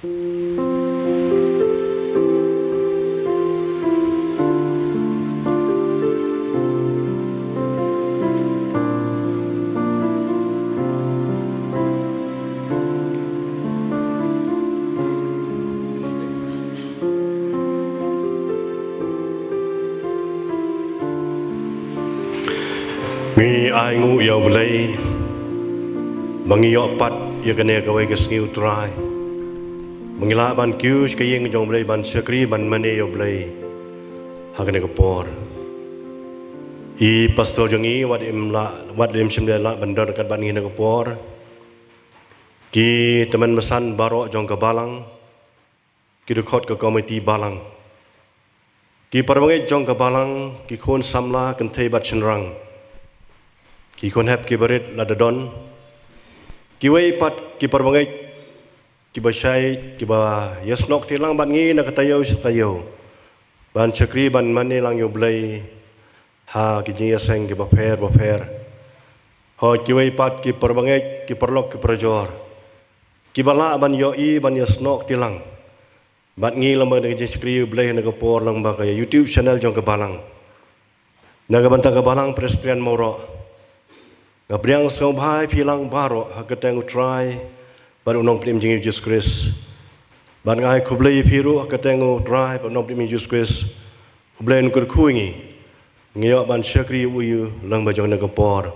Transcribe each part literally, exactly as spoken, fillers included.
Ngi ai nguh ïa U Blei ba ngi ïoh pat ïa kane kawei ka sngi, U Trai, ba ngi lah ban kiew sha ka ïing jong U Blei ban shakri ban mane ïa U Blei ha kane ka por. I pastor jong ngi wat im lah, wat im shym dei lah ban don ryngkat bad ngi ha kane ka por. Ki tymmen basan baroh jong ka balang, ki dkhot ka komiti balang, ki parabangeit jong ka balang, ki khun samla kynthei bad shynrang, ki khun hep ki barit lada don, kiwei pat ki parabangeit kiba shai, kiba ïasnoh kti lang bad ngi na ka taïew sha taïew ban shakri ban mane lang ïa U Blei ha ki jingïaseng kiba pher ba pher. Hooid, kiwei pat ki parabangeit, ki paralok, ki parajor, kiba lah ban ïohi ban ïasnoh kti lang bad ngi lyngba ka jingshakri ïa U Blei ha kane ka por lyngba ka YouTube channel jong ka balang. Na ka bynta ka balang Presbyterian Mawroh, nga pdiang sngewbha ïa phi lang baroh ha ka kyrteng U Trai bad U Nongpynim jong ngi U Jisu Khrist. Bad nga ai khublei ïa phi ruh ha ka kyrteng U Trai bad U Nongpynim jong ngi U Jisu Khrist. U Blei un kyrkhu ïa ngi, ngi ïoh ban shakri ïa U lyngba jong kane ka por.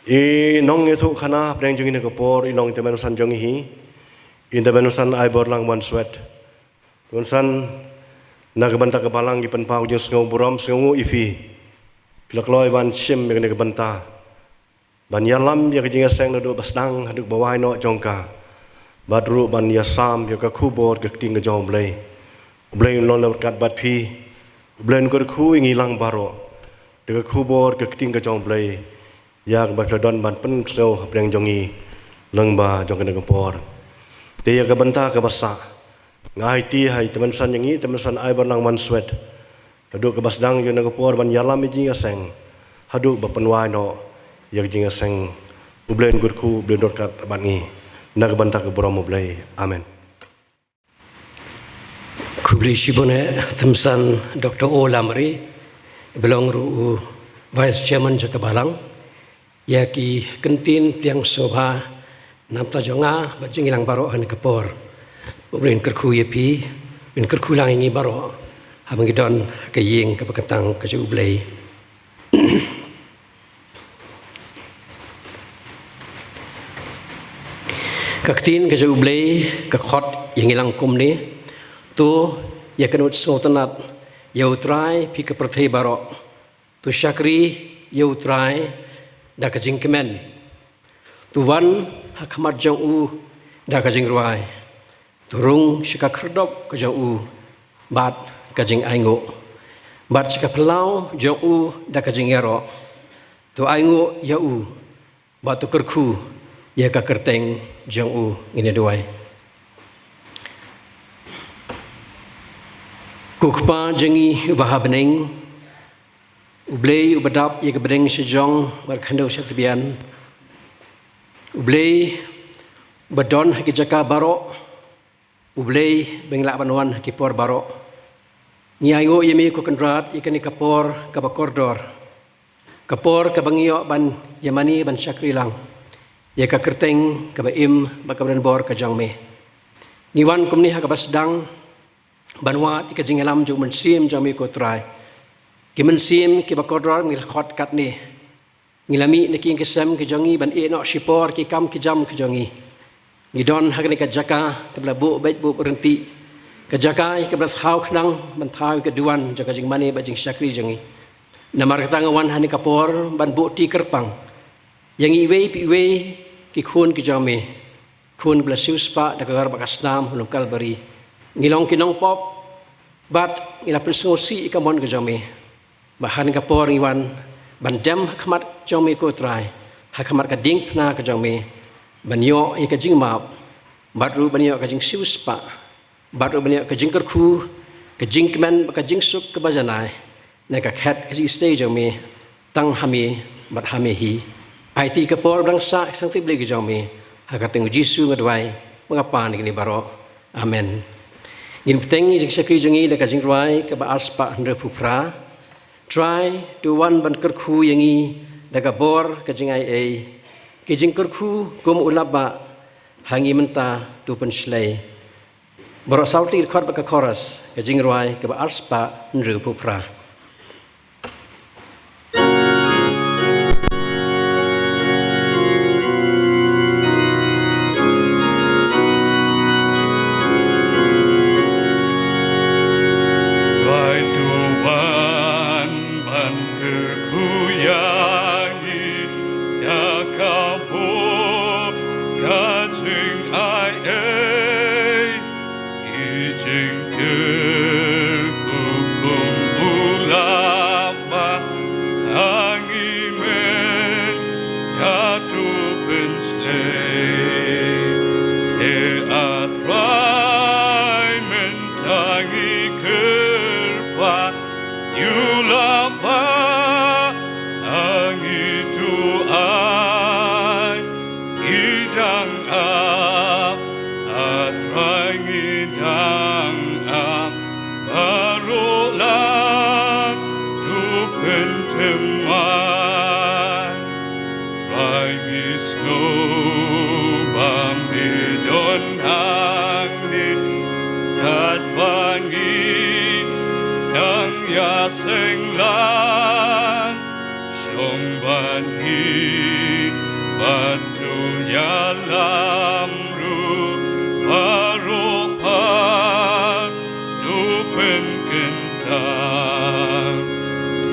I nongïathuhkhana hapdeng jong kane ka por i long i tymmen basan jong ngi hi, i tymmen basan Aiborlang Wanswet. Tymmen basan, na ka bynta ka balang ngi pynpaw ka jingsngew burom sngewnguh ïa phi. Phi la kloi ban shim ïa kane ka bynta ban ïalam ïa ka jingïaseng naduh ba sdang haduh ba wai noh jong ka, bad ruh ban ïasam ïa ka khubor ka ktien ka jong U Blei. U Blei un long ryngkat bad phi. U Blei un kyrkhu ïa ngi lang baroh da ka khubor ka ktien ka jong U Blei, ïa kaba phi la don ban pynsngew hapdeng jong ngi lyngba jong kane ka por. Te ïa ka bynta kaba sah, nga aiti ha i tymmen basan jong ngi, tymmen basan Aiborlang Wanswet, naduh kaba sdang jong kane ka por ban ïalam ïa ka jingïaseng haduh ba pynwai noh ïa ka jingïaseng. U Blei un kyrkhu, U Blei un ryngkat bad ngi, na ka bynta ka burom U Blei. Amen. Khublei shibun eh tymmen basan Doktor O Lamare, ba long ruh u Vice Chairman jong ka balang, ïa ki kyntien pdiang sngewbha na bynta jong nga bad jong ngi lang baroh ha kane ka por. U Blei un kyrkhu ïa phi, un kyrkhu lang ïa ngi baroh haba ngi don ha ka ïing kaba kyntang ka jong U Blei. Ka ktien ka jong U Blei ka khot ïa ngi lang kumne: To ïa kynnoh sngewtynnad ïa U Trai phi ki pyrthei baroh. To shakri ïa U Trai da ka jingkmen. To wan ha khmat jong U da ka jingrwai. To rung sha ka khyrdop ka jong U bad ka jingainguh, bad sha ka phyllaw jong U da ka jingïaroh. To ainguh ïa U bad to kyrkhu ïa ka kyrteng jong U. Ngin ïa duwai. Ko Kpa jong ngi uba ha bneng, U Blei uba dap ïa ka bneng shajrong bad ka khyndew shatbian, U Blei uba don ha ki jaka baroh, U Blei ba ngi lah ban wan ha ki por baroh. Ngi ainguh ïa Me ko Kynrad ïa kane ka por kaba kordor, ka por kaba ngi ïoh ban ïa mane ban shakri lang ïa ka kyrteng kaba im bad kaba donbor ka jong Me. Ngi wan kumne ha kaba sdang ban wad ïa ka jingïalam jong u Mynsiem jong Me ko Trai. Ki mynsiem kiba kordor ngi la khot katne. Ngi la mih na ki ïing ki sem ki jong ngi ban ïeh noh shipor ki kam ki jam ki jong ngi. Ngi don ha kane ka jaka kaba la buh beit buh ryntih, ka jaka kaba la thaw khnang ban thaw ïa ka duwan jong ka jingmane bad jingshakri jong ngi. Namar kata nga wan ha kane ka por ban buh kti kyrpang ïa ngi iwei pa iwei ki khun ki jong Me, khun ba la siewspah da ka gar bad ka snam ha Lum Kalbari. Ngi long ki nongpop bad ngi la pynsngewsih ïa ka mon ka jong Me. Bad ha kane ka por ngi wan ban dem ha khmat jong Me ko Trai, ha khmat ka diengphna ka jong Me, ban ïoh ïa ka jingmap, bad ruh ban ïoh ka jingsiewspah, bad ruh ban ïoh ka jingkyrkhu, ka jingkmen bad ka jingsuk kaba janai na ka khet ka jingïaseng jong Me, tang ha Me bad ha Me hi. Aiti ka por ba dang sah ka sangti Blei ka jong Me. Ha ka kyrteng U Jisu nga duwai. Bad ka Kpa bad ka Khun baroh. Amen. Ngin bteng ïa ka jingshakri jong ngi da ka jingrwai kaba arspah hynriewphew phra. Trai, to wan ban kyrkhu ïa ngi da ka bor ka jingaiei. Ki jingkyrkhu kum u lapbah ha ngi mynta to pynshlei. Baroh saw tylli ki dkhot bad ka chorus, ka jingrwai kaba arspah hynriewphew phra. Trai, to wan ban kyrkhu ïa ngi da ka bor ka jingaiei. Ki jingkyrkhu kum u lapbah ha ngi mynta to pynshlei. Te, ah Trai, mynta ngi kyrpad, ïa u lapbah ha ngi to ai. Ngi dang ap, ah Trai, ngi dang ap, baroh lak to pynthymmai. Trai, ngi sngew ba me don hangne, katba ngi dang ïaseng lang. Shong bad ngi, bad to ïalam ruh, baroh pat to pynkyntang.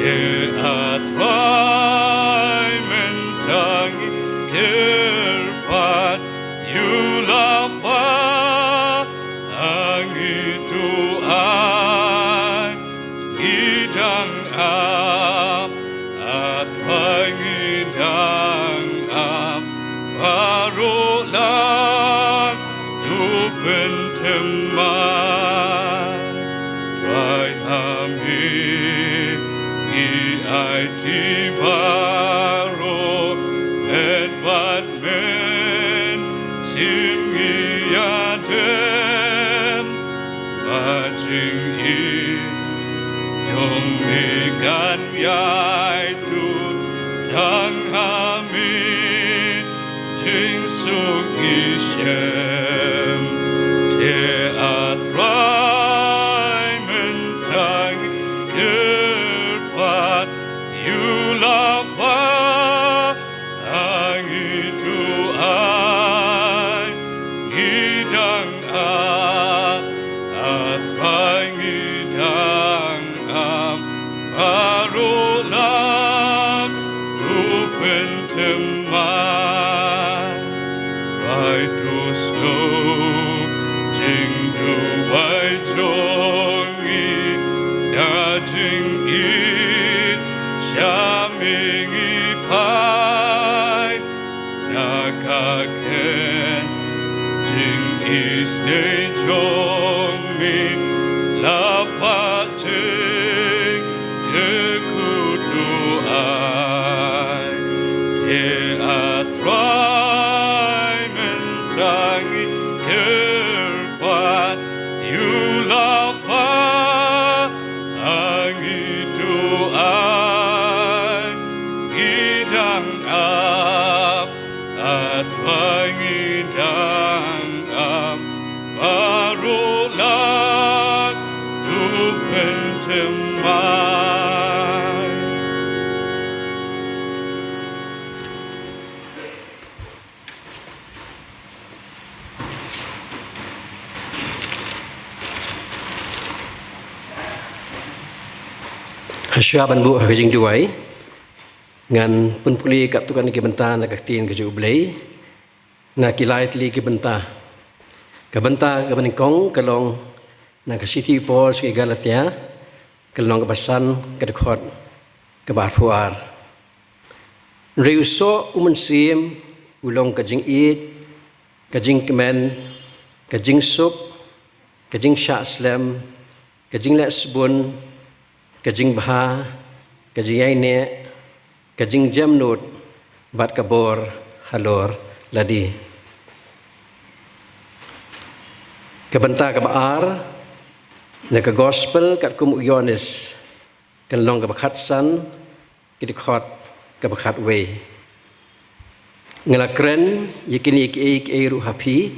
Te, ah Trai, mynta ngi kyrpad, ïa u lapbah ha ngi to ai. Ngi dang ap, ah Trai, ngi dang ap, baroh lak to pynthymmai. Trai, ha me ngi aiti baroh, met bad mynsiem ngi ïadem. Ba jingïeit jong me kan ïai tuid tang ha me, jingsuk ngi shem. Te, ah Trai, mynta ngi kyrpad, ïa u lapbah ha ngi to ai. Ngi dang ap, ah Trai, ngi dang ap, baroh lak to pynthymmai. Trai, to snoh jingduwai jong ngi da jingïeit, sha me ngi phai. Na ka khein jingisynei jong me, lapbah jingkyrkhu to ai. Te, ah Trai, mynta ngi kyrpad, ïa u lapbah ha ngi to ai. Ngi dang ap, ah Trai, ngi dang ap, baroh lak to pynthymmai. Hashwa ban buh ha ka jingduwai, ngan pynpule katto katne ki bynta na ka ktien ka jong U Blei, na ki lai tylli ki bynta. Ka bynta kaba nyngkong ka long na ka shithi u Paul sha ki Galatia, ka lynnong kaba san, ka dkhot kaba arphew ar. Hynrei u soh u Mynsiem u long ka jingïeit, ka jingkmen, ka jingsuk, ka jingshah slem, ka jingleh sbun, ka jingbha, ka jingïaineh, ka jingjemnud, bad ka bor halor lade. Ka bynta kaba ar na ka gospel katkum u Ïoannis, kan long kaba khatsan, ki dkhot kaba khatwei. Nga la kren ïa kine kiei kiei ruh ha phi,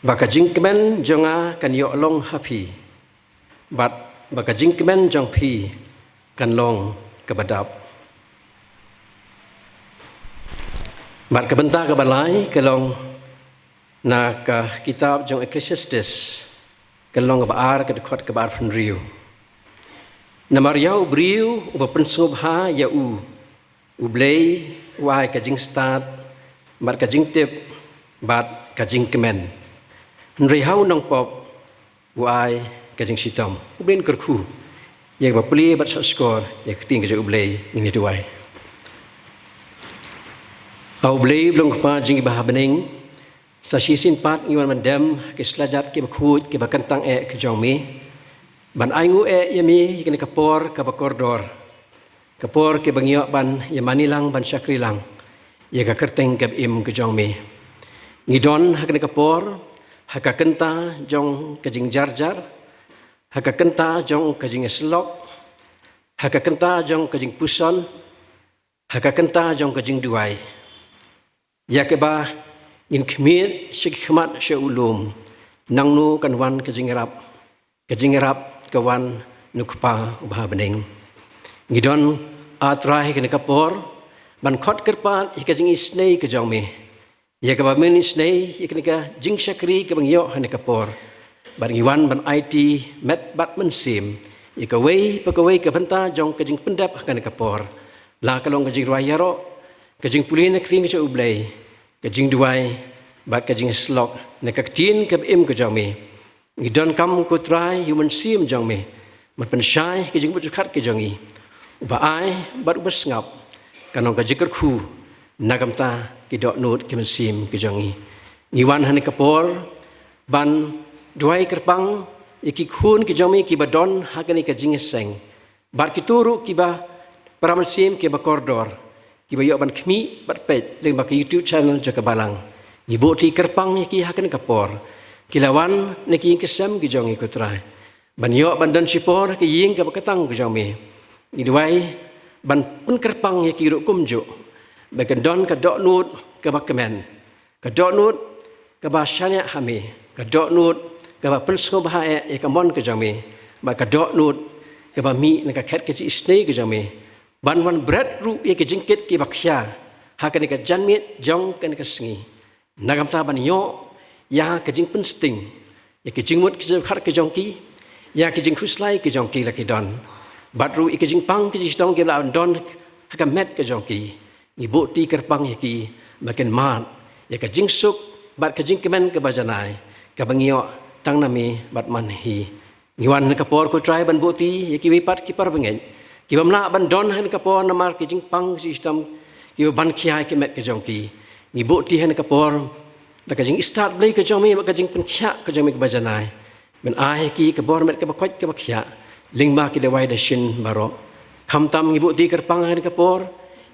ba ka jingkmen jong nga kan ïoh long ha phi, bad ba ka jingkmen jong phi kan long kaba dap. Bad ka bynta kaba lai ka long na ka kitab jong Ecclesiastes, ka long kaba ar, ka dkhot kaba arphew hynriew. Namar ïa u briew uba pynsngewbha ïa u, U Blei u ai ka jingstad, bad ka jingtip, bad ka jingkmen. Hynrei ha u nongpop u ai ka jingshitom. U Blei un kyrkhu ïa kaba plie bad shahshkor ïa ka ktien ka jong U Blei. Ngin ïa duwai. A U Blei ba long u Kpa jong ngi ba ha bneng, sa shisien pat ngi wan ban dem ha ki slajat kiba khuid kiba kyntang eh ka jong me, ban ainguh eh ïa me ïa kane ka por kaba kordor, ka por kaba ngi ïoh ban ïa mane lang, ban shakri lang ïa ka kyrteng kaba im ka jong me. Ngi don ha kane ka por ha ka kynta jong ka jingjarjar, ha ka kynta jong ka jingïasyllok, ha ka kynta jong ka jingpuson, ha ka kynta jong ka jingduwai, ïa kaba ngin khmih sha ki khmat sha u lum, nangno kan wan ka jingïarap, ka jingïarap ka wan na u Kpa uba ha bneng. Ngi don, A Trai, ha kane ka por ban khot kyrpad ïa ka jingisynei ka jong me, ïa kaba men isynei ïa kane ka jingshakri kaba ngi ïoh ha kane ka por. Bad ngi wan ban aiti met bad mynsiem ïa kawei pa kawei ka bynta jong ka jingpyndep ha kane ka por, la ka long ka jingrwai ïaroh, ka jingpule na ka ktien ka jong U Blei, ka jingduwai, bad ka jingïasyllok na ka ktien kaba im ka jong me. Ngi donkam, ko Trai, ïa u Mynsiem jong me ban pynshai ki jingmut jingpyrkhat ki jong ngi. Uba ai bad uba sngap, kan long ka jingkyrkhu na ka bynta ki dohnud ki mynsiem ki jong ngi. Ngi wan ha kane ka por ban duwai kyrpang ïa ki khun ki jong me kiba don ha kane ka jingïaseng, bad kito ruh kiba para mynsiem kiba kordor, kiba ïoh ban khmih bad peit lyngba ka YouTube channel jong ka Balang. Ngi buh kti kyrpang ïa ki ha kane ka por. Ki la wan na ki ïing ki sem ki jong ngi, ko Trai, ban ïoh ban don shipor ha ka ïing kaba kyrteng ka jong me. Ngi duwai ban pynkyrpang ïa ki ruh kumjuh, ba kin don ka dohnud kaba kmen, ka dohnud kaba shaniah ha me, ka dohnud kaba pynsngewbha eh ïa ka mon ka jong me, bad ka dohnud kaba mih na ka khet ka jingisynei ka jong me, ban wan bret ruh ïa ki jingkit kiba khia ha kane ka janmiet jong kane ka sngi, na ka bynta ban ïoh ïa ka jingpynsting ïa ki jingmut ki jingpyrkhat ki jong ki, ïa ki jingkhuslai ki jong ki la ki don, bad ruh ïa ki jingpang ki jingshitom kiba la don ha ka met ka jong ki. Ngi buh kti kyrpang ïa ki ba kin mad ïa ka jingsuk bad ka jingkmen kaba janai, kaba ngi ïoh tang na me bad man hi. Ngi wan ha kane ka por, ko Trai, ban buh kti ïa kiwei pat ki parabangeit kiba ym lah ban don ha kane ka por namar ki jingpang ki jingshitom kiba ban khia ïa ka met ka jong ki. Ngi buh kti ha kane ka por da ka jingstad Blei ka jong me bad ka jingpynkhiah ka jong me kaba janai. Men ai ha ki ka bor met kaba koit kaba khiah lyngba ki dawai dashin baroh. Khamtam ngi buh kti kyrpang ha kane ka por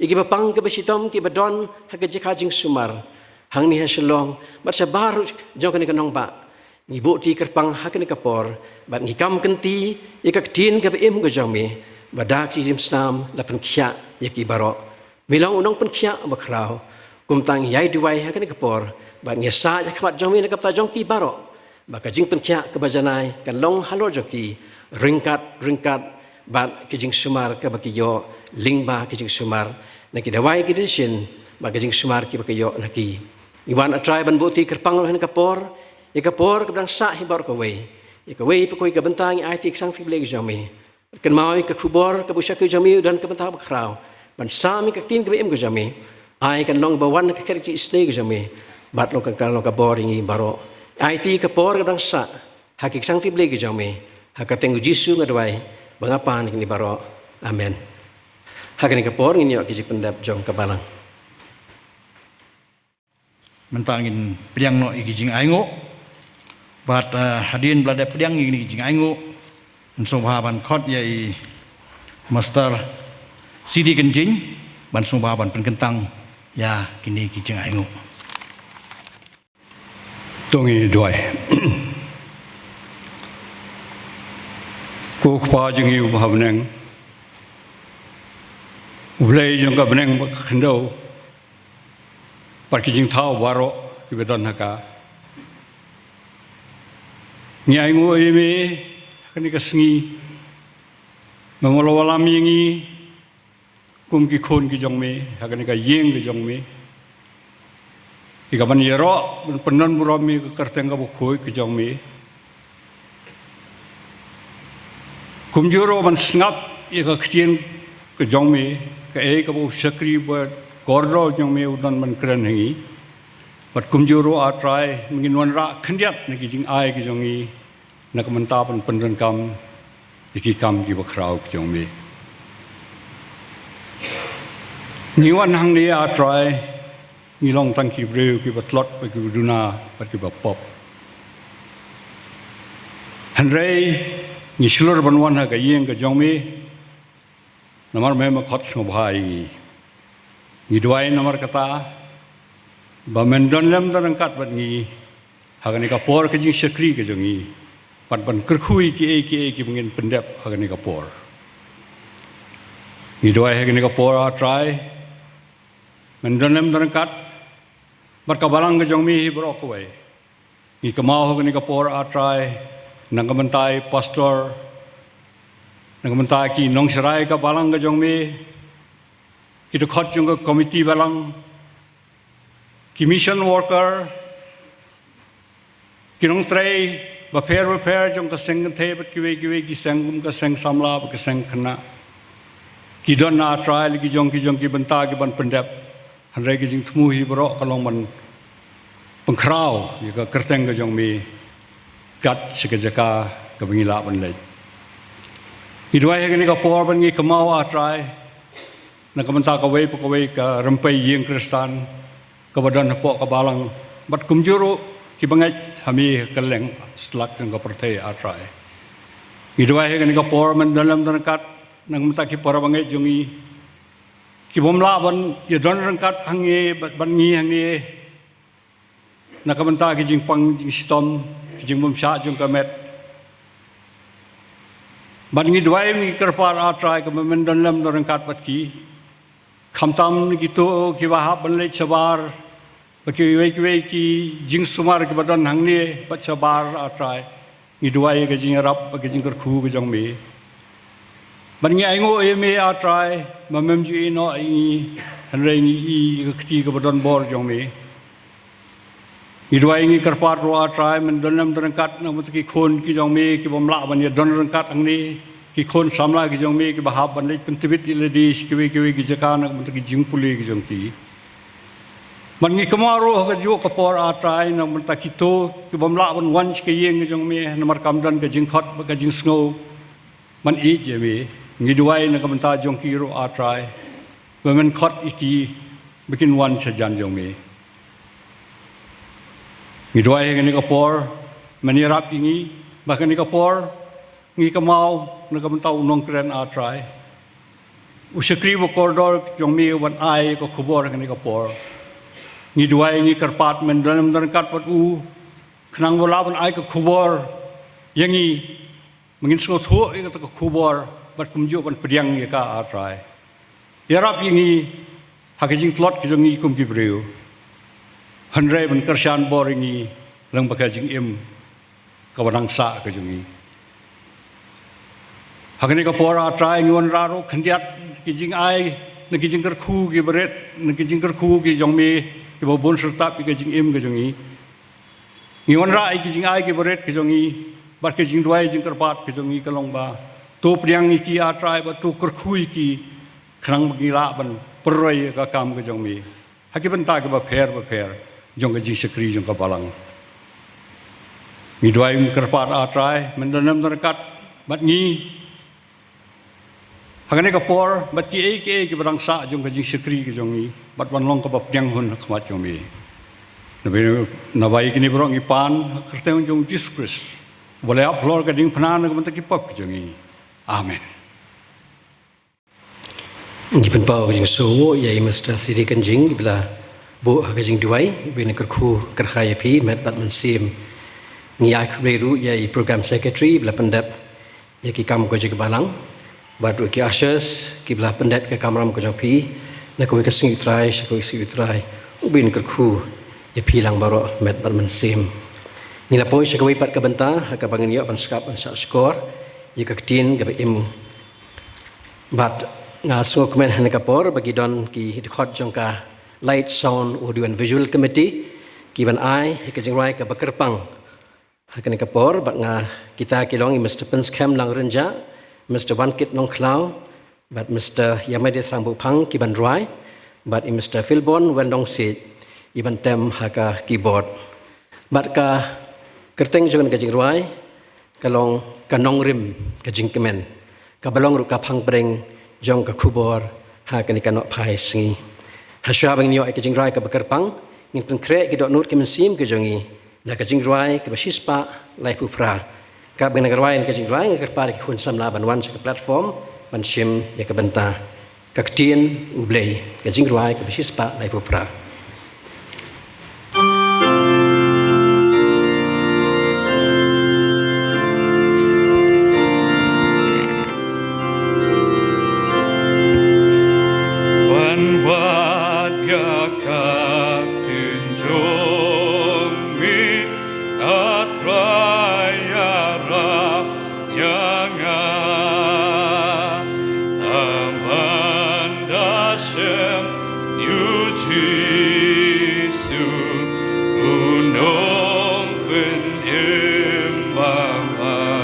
ïa kiba pang kiba shitom kiba don ha ka jaka jingsumar hangne ha Shillong bad shabar jong kane ka nongbah. Ngi buh kti kyrpang ha kane ka por bad ngi kam kynti ïa ka ktien kaba im ka jong me, ba da ka jingïasnam la pynkhiah ïa ki baroh. Me long u nongpynkhiah bakhraw. Kumta ngi ïai duwai ha kane ka por bad ngi ïasaid ha khmat jong me na ka bynta jong ki baroh, ba ka jingpynkhiah kaba janai kan long halor jong ki, ryngkat ryngkat bad ka jingsumar kaba ki ïoh lyngba ka jingsumar na ki dawai ki dashin bad ka jingsumar kiba ki ïoh na ki. Ngi wan, A Trai, ban buh kti kyrpang ha kane ka por ïa ka por kaba dang sah hi baroh kawei. Ïa kawei pa kawei ka bynta ngi aiti ïa ka kti Blei ka jong me. Kynmaw ïa ka khubor kaba u shakri jong me u don ka bynta bakhraw ban sam ïa ka ktien kaba im ka jong me. Ai kan long ba wan na ka khet ka jingisynei ka jong me bad long kan long ka bor ïa ngi baroh. Aiti ïa ka por kaba dang sah ha ka kti Blei ka jong me. Ha ka kyrteng u Jisu nga duwai bad nga pan ïa kine baroh. Amen. Ha kane ka por ngin ïoh ïa ka jingpyndep jong ka Balang. Mynta ngin pdiang noh ïa ki jingainguh. Bad, eh, hadien ba la dep pdiang ïa ki jingainguh, ngan sngewbha ban khot ïa i Master C D Kynjing ban sngewbha ban pynkyntang ïa kine ki jingainguh. To ngin duwai. Ko Kpa jong ngi uba ha bneng, U Blei jong ka bneng bad ka khyndew, bad ki jingthaw baroh kiba don ha ka. Ngi ainguh ïa me ha kane ka sngi, ba me la wallam ïa ngi kum ki khun ki jong me ha kane ka ïing ki jong me, ïa kaban ïaroh ban pyndon burom ïa ka kyrteng kaba khuid ki jong me. Kumjuh ruh ban sngap ïa ka ktien ka jong me, kaei kaba u shakri ba kordor jong me u don ban kren ha ngi. Bad kumjuh ruh, A Trai, me ngin wanrah khyndiat na ki jingai ki jong ngi, na ka bynta ban pyndonkam ïa ki kam kiba khraw ki jong me. Ngi wan hangne, A Trai, ngi long tang ki briew kiba tlot bad kiba duna bad kiba pop. Hynrei ngi shlur ban wan ha ka ïing ka jong me, namar me me khot sngewbha ïa ngi. Ngi duwai namar kata, ba men don lem don ryngkat bad ngi ha kane ka por ka jingshakri ka jong ngi, bad ban kyrkhu ïa kiei kiei kiba ngin pyndep ha kane ka por. Ngi duwai ha kane ka por, A Trai, men don lem don ryngkat bad ka balang ka jong me hi baroh kawei. Ngi kynmaw ha kane ka por, A Trai, na ka bynta i pastor, na ka bynta ki nongshakri ka balang ka jong me, ki dkhot jong ka komiti balang, ki mission worker, ki nongtrei bapher bapher jong ka seng kynthei bad kiwei kiwei ki seng, kum ka seng samla bad ka seng khynnah, ki don, A Trai, la ki jong ki jong ki bynta kiban pyndep. Hynrei ka jingthmu hi baroh ka long ban pynkhraw ïa ka kyrteng ka jong me kat sha ka jaka kaba ngi lah ban leit. Ngi duwai ha kane ka por bad ngi kynmaw, A Trai, na ka bynta kawei pa kawei ka rympei ïing Khristan kaba don hapoh ka balang, bad kumjuh ruh kiba ngeit ha me ha kylleng satlak jong ka pyrthei, A Trai. Ngi duwai ha kane ka por, men don lem don ryngkat na ka bynta ki para bangeit jong ngi, kibym lah ban ïadon ryngkat hangne bad, bad ngi hangne, na ka bynta ki jingpang jingshitom, ki jingbymshah jong ka met. Bad ngi duwai, ngi kyrpad, A Trai, ba men don lem don ryngkat bad ki, khamtam na kito kiba hap ban leit shabar, bad kiwei kiwei ki jingsumar kiba don hangne bad shabar, A Trai. Ngi duwai ïa ka jingïarap bad ka jingkyrkhu ka jong me. Bad ngi ainguh ïa me, A Trai, ba mem ju ïehnoh ïa ngi, hynrei ngi i ïa ka kti kaba don bor jong me. Ngi duwai, ngi kyrpad ruh, A Trai, men don lem don ryngkat na ka bynta ki khun ki jong me kibym lah ban ïadon ryngkat hangne, ki khun samla ki jong me kiba hap ban leit pyntbit ïa lade sha kiwei kiwei ki jaka na ka bynta ki jingpule ki jong ki. Bad ngi kynmaw ruh ha kajuh ka por, A Trai, na ka bynta kito kibym lah ban wan sha ka ïing ka jong me namar kam don ka jingkhot bad ka jingsngew ban ïeit ïa me. Ngi duwai na ka bynta jong ki ruh, A Trai, ba men khot ïa ki ba kin wan sha jan jong me. Ngi duwai ha kane ka por, men ïarap ïa ngi, ba ha kane ka por ngi kynmaw na ka bynta u nongkren, A Trai, u shakri ba kordor jong me uban ai ka khubor ha kane ka por. Ngi duwai, ngi kyrpad, men don lem don ryngkat bad u, khnang ba u lah ban ai ka khubor ïa ngi, ba ngin sngewthuh ïa kata ka khubor bad kumjuh ban pdiang ïa ka, A Trai. Ïarap ïa ngi ha ka jingtlot ka jong ngi kum ki briew, hynrei ban kyrshan bor ïa ngi lyngba ka jingim kaba dang sah ka jong ngi. Ha kane ka por, A Trai, ngi wanrah ruh khyndiat ki jingai, na ki jingkyrkhu kiba rit, na ki jingkyrkhu ki jong me kiba bun syrtap ïa ka jingim ka jong ngi. Ngi wanrah ïa ki jingai kiba rit ki jong ngi, bad ki jingduwai jingkyrpad ki jong ngi ka long ba to pdiang ïa ki, A Trai, bad to kyrkhu ïa ki, khnang ba ki lah ban pyrshang ïa ka kam ka jong me ha ki bynta kiba pher bapher jong ka jingshakri jong ka balang. Ngi duwai, ngi kyrpad, A Trai, men don lem don ryngkat bad ngi ha kane ka por, bad kiei kiei kiba dang sah jong ka jingshakri ka jong ngi, bad ban long kaba pdiang hun ha khmat jong me. Naba, naba ïa kine baroh ngi pan ha ka kyrteng jong U Jisu Khrist, uba la ïap halor ka diengphna na ka bynta ki pop ka jong ngi. Amen. Ngi pynpaw ka jingsngewnguh ïa i Mister C D Kynjing, iba la buh ha ka jingduwai, iba la kyrkhu kyrhai ïa phi met bad mynsiem. Ngi ai khublei ruh ïa i Program Secretary, iba la pyndep ïa ki kam ka jong ka balang, bad ruh ki ushers kiba la pyndep ka kamram ka jong phi na kawei ka sngi U Trai sha kawei ka sngi U Trai. U Blei un kyrkhu ïa phi lang baroh met bad mynsiem. Ngi la poi sha kawei pat ka bynta ha kaba ngin ïoh ban sngap ban shahshkor ïa ka ktien kaba im. Bad nga sngewkmen ha kane ka por ba ki don ki dkhot jong ka Light, Sound, Audio and Visual Committee ki ban ai ïa ka jingrwai kaba kyrpang ha kane ka por. Bad nga, kita ki long i Mister Pynskhem Langrinjah, Mister Wankit Nongkhlaw, bad Mister Yamade Sangbuphang ki ban rwai, bad i Mister Philbon Wendongsiej i ban tem ha ka keyboard. Bad ka kyrteng jong ka jingrwai ka long Ka Nongrim Ka Jingkmen, kaba long ruh ka phang pdeng jong ka khubor ha kane ka nohphai sngi. Hashwa ban ngin ïoh ïa ka jingrwai kaba kyrpang, ngin pynkhreh ki dohnud ki mynsiem ki jong ngi da ka jingrwai kaba shispah laiphew phra. Katba ngi nang rwai ïa ka jingrwai, nga kyrpad ïa ki khun samla ban wan sha ka platform ban shim ïa ka bynta Ka Ktien U Blei, ka jingrwai kaba shispah laiphew phra. Ban wad ïa ka ktien jong me, A Trai, ïarap ïa nga. Amanda Shem, U Jisu, U Nongpynim Bamar,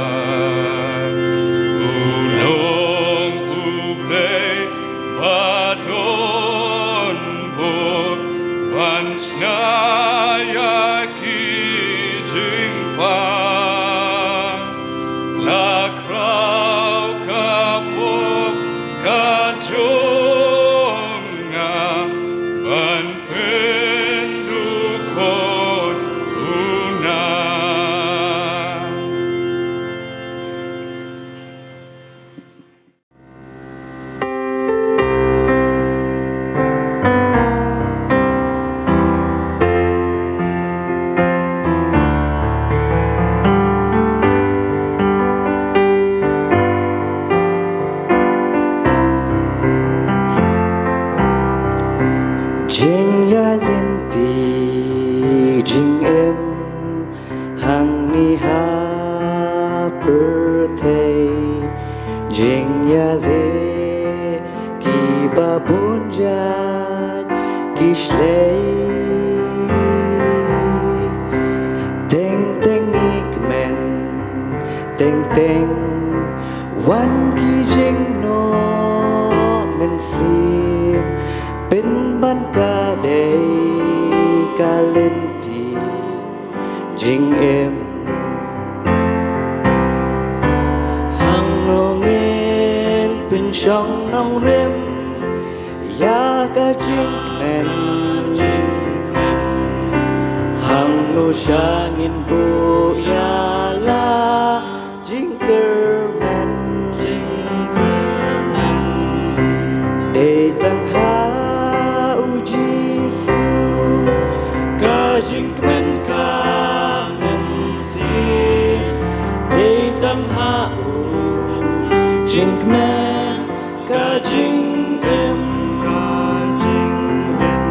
U long U Blei ba don bor, ban shna ïa ki jingpang. La khraw ka pop ka jong nga ban pyndukot u na. Jingïalynti jingim hangne ha pyrthei, jingïaleh kiba bun jait ki shlei. Teng teng ngi kmen, teng teng wan ki jingnoh mynsiem, pynban ka dei ka lynti jingim. Hangno ngin pynshong nongrim ïa ka jingkmen? Hangno sha ngin buh ïa la jingkyrmen? Dei tang ha U Jisu ka jingkmen ka mynsiem. Dei tang ha u jingkmen ka jingim, ka jingim.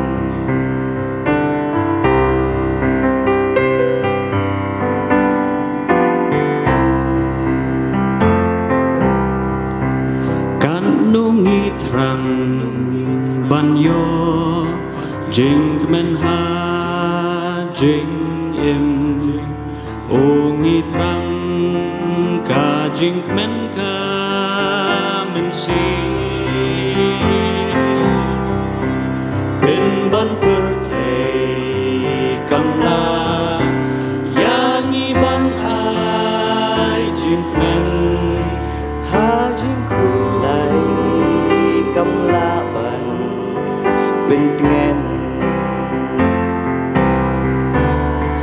Katno ngi thrang ban ïoh jingkmen ha jingim. O ngi thrang ka jingkmen ka mynsiem, pynban pyrthei kam lah ïa ngi ban ai jingkmen. Ha jingkhuslai kam lah ban pyntngen.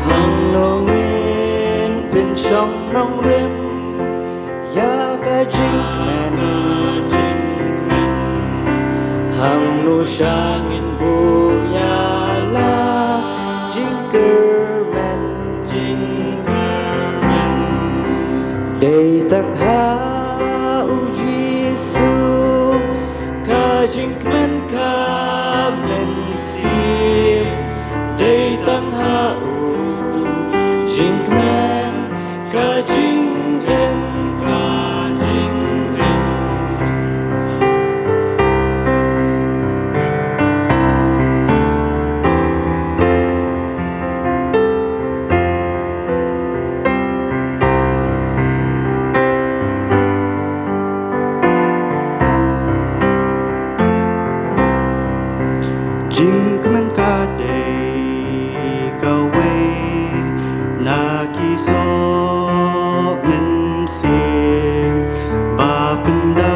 Hangno ngin pynshong nongrim ïa ka jingkmen? Hangno sha ngin buh ïa la jingkyrmen? Dei tang ha Jisu, ka jingkmen ka mynsiem, dei tang ha u jingkmen, ka jingim, ka jingim. Jingkmen ka dei kawei na ki soh mynsiem ba pynda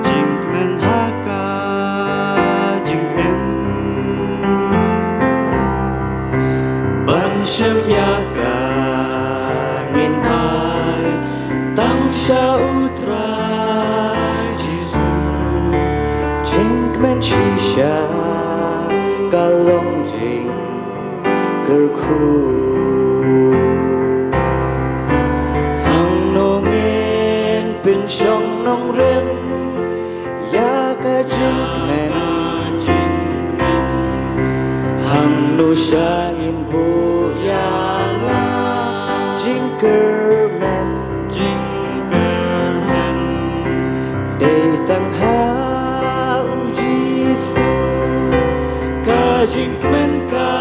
jingkmen ha ka jingim. Ban shem ïa ka ngin ai tang sha U Trai Jisu. Jingkmen shisha ka long jingkyrkhu. Hangno ngin pynshong nongrim ïa ka jingkmen, hangno sha ngin buh ïa la jingkyrmen, jingkyrmen. Dei tang ha U Jisu ka jingkmen ka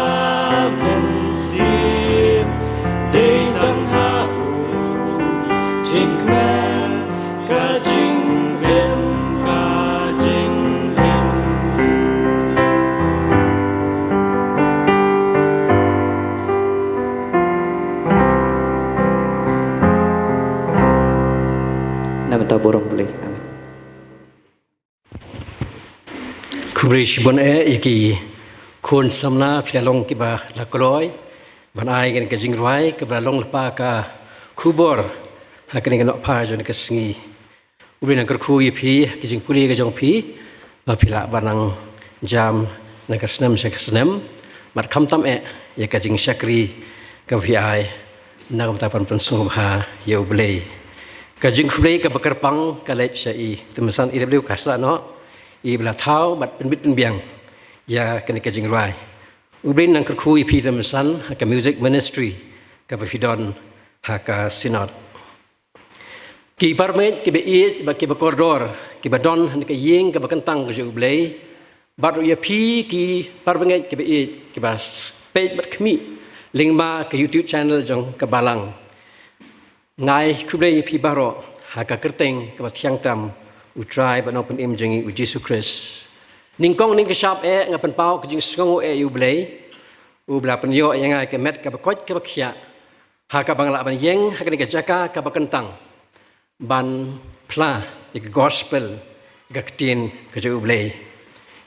mynsiem, dei tang ha u jingkmen ka jingim, ka jingim. Na mynta burom Blei. Amen. Khublei shibun eh ïa ki khun samla phi la long kiba la kloi ban ai kane ka jingrwai kaba long lypa ka khubor ha kane ka nongpha jong ka sngi. U Blei un nang kyrkhu ïa phi ha ka jingpule ka jong phi ba phi lah ban nang jam na ka snem sha ka snem bad khamtam eh ïa ka jingshakri kaba phi ai na ka bynta ban pynsngewbha ïa U Blei. Ka jingkhublei kaba kyrpang ka leit sha i Tymmen San i W Khasla noh, i ba la thaw bad pynbit pynbiang ïa kane ka jingrwai. U Blei un nang kyrkhu ïa phi Tymmen San ha ka music ministry kaba phi don ha ka synod. Ki parmit kiba ïeit bad kiba kordor kiba don ha ka ïing kaba kyntang ka jong U Blei, bad ruh ïa phi ki parmit kiba ïeit kiba peit bad khmih lyngba ka YouTube channel jong ka Balang. Nga ai khublei ïa phi baroh ha ka kyrteng kaba thiang tam U Trai bad Nongpynim jong ngi U Jisu Khrist. Nyngkong nyngkong shap eh nga pynpaw ka jingsngewnguh eh ïa U Blei, U Blei ba la pynïoh ïa nga ka met kaba koit kaba khiah ha kaba nga lah ban ïeng ha kane ka jaka kaba kyntang ban phla ïa ka gospel, ïa ka ktien ka jong U Blei.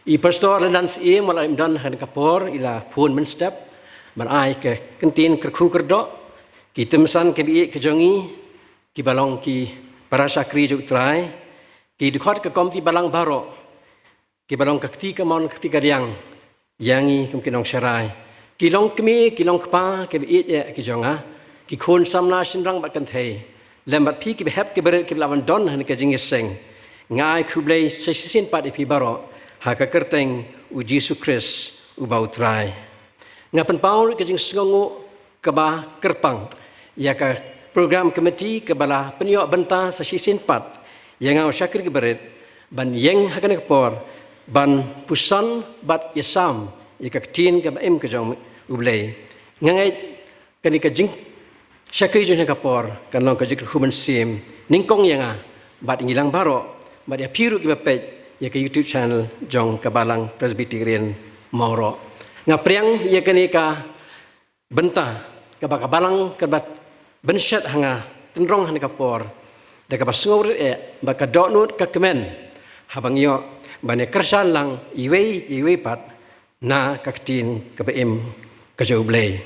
I Pastor Lyndan Syiem wat la im don ha kane ka por, i la phone mynstep ban ai ka ktien kyrkhu kyrdoh. Ki Tymmen San kiba ïeit ka jong ngi kiba long ki para shakri jong U Trai, ki dkhot ka komiti Balang baroh kiba long ka kti kamon ka kti kadiang ïa ngi kum ki nongsharai, ki longkmie ki longkpa kiba ïeit eh ki jong nga, ki khun samla shynrang bad kynthei, lem bad phi kiba hep kiba rit kiba lah ban don ha kane ka jingïaseng. Nga ai khublei sa shisien pat ïa phi baroh ha ka kyrteng U Jisu Khrist uba U Trai. Nga pynpaw ruh ka jingsngewnguh kaba kyrpang ïa ka program committee kaba la pynïoh bynta sa shisien pat ïa nga u shakri kaba rit ban ïeng ha kane ka por ban puson bad ïasam ïa ka ktien kaba im ka jong U Blei. Nga ngeit kane ka jingshakri jong kane ka por kan long ka jingkyrkhu mynsiem nyngkong ïa nga bad ngi lang baroh bad ïa phi ruh kiba peit ïa ka YouTube channel jong ka Balang Presbyterian Mawroh. Nga pdiang ïa kane ka bynta kaba ka Balang kaba pynshet ha nga tynrong ha kane ka por da kaba sngewrit eh bad ka dohnud ka kmen haba ngi ïoh ban ïa kyrshan lang iwei iwei pat na ka ktien kaba im ka jong U Blei.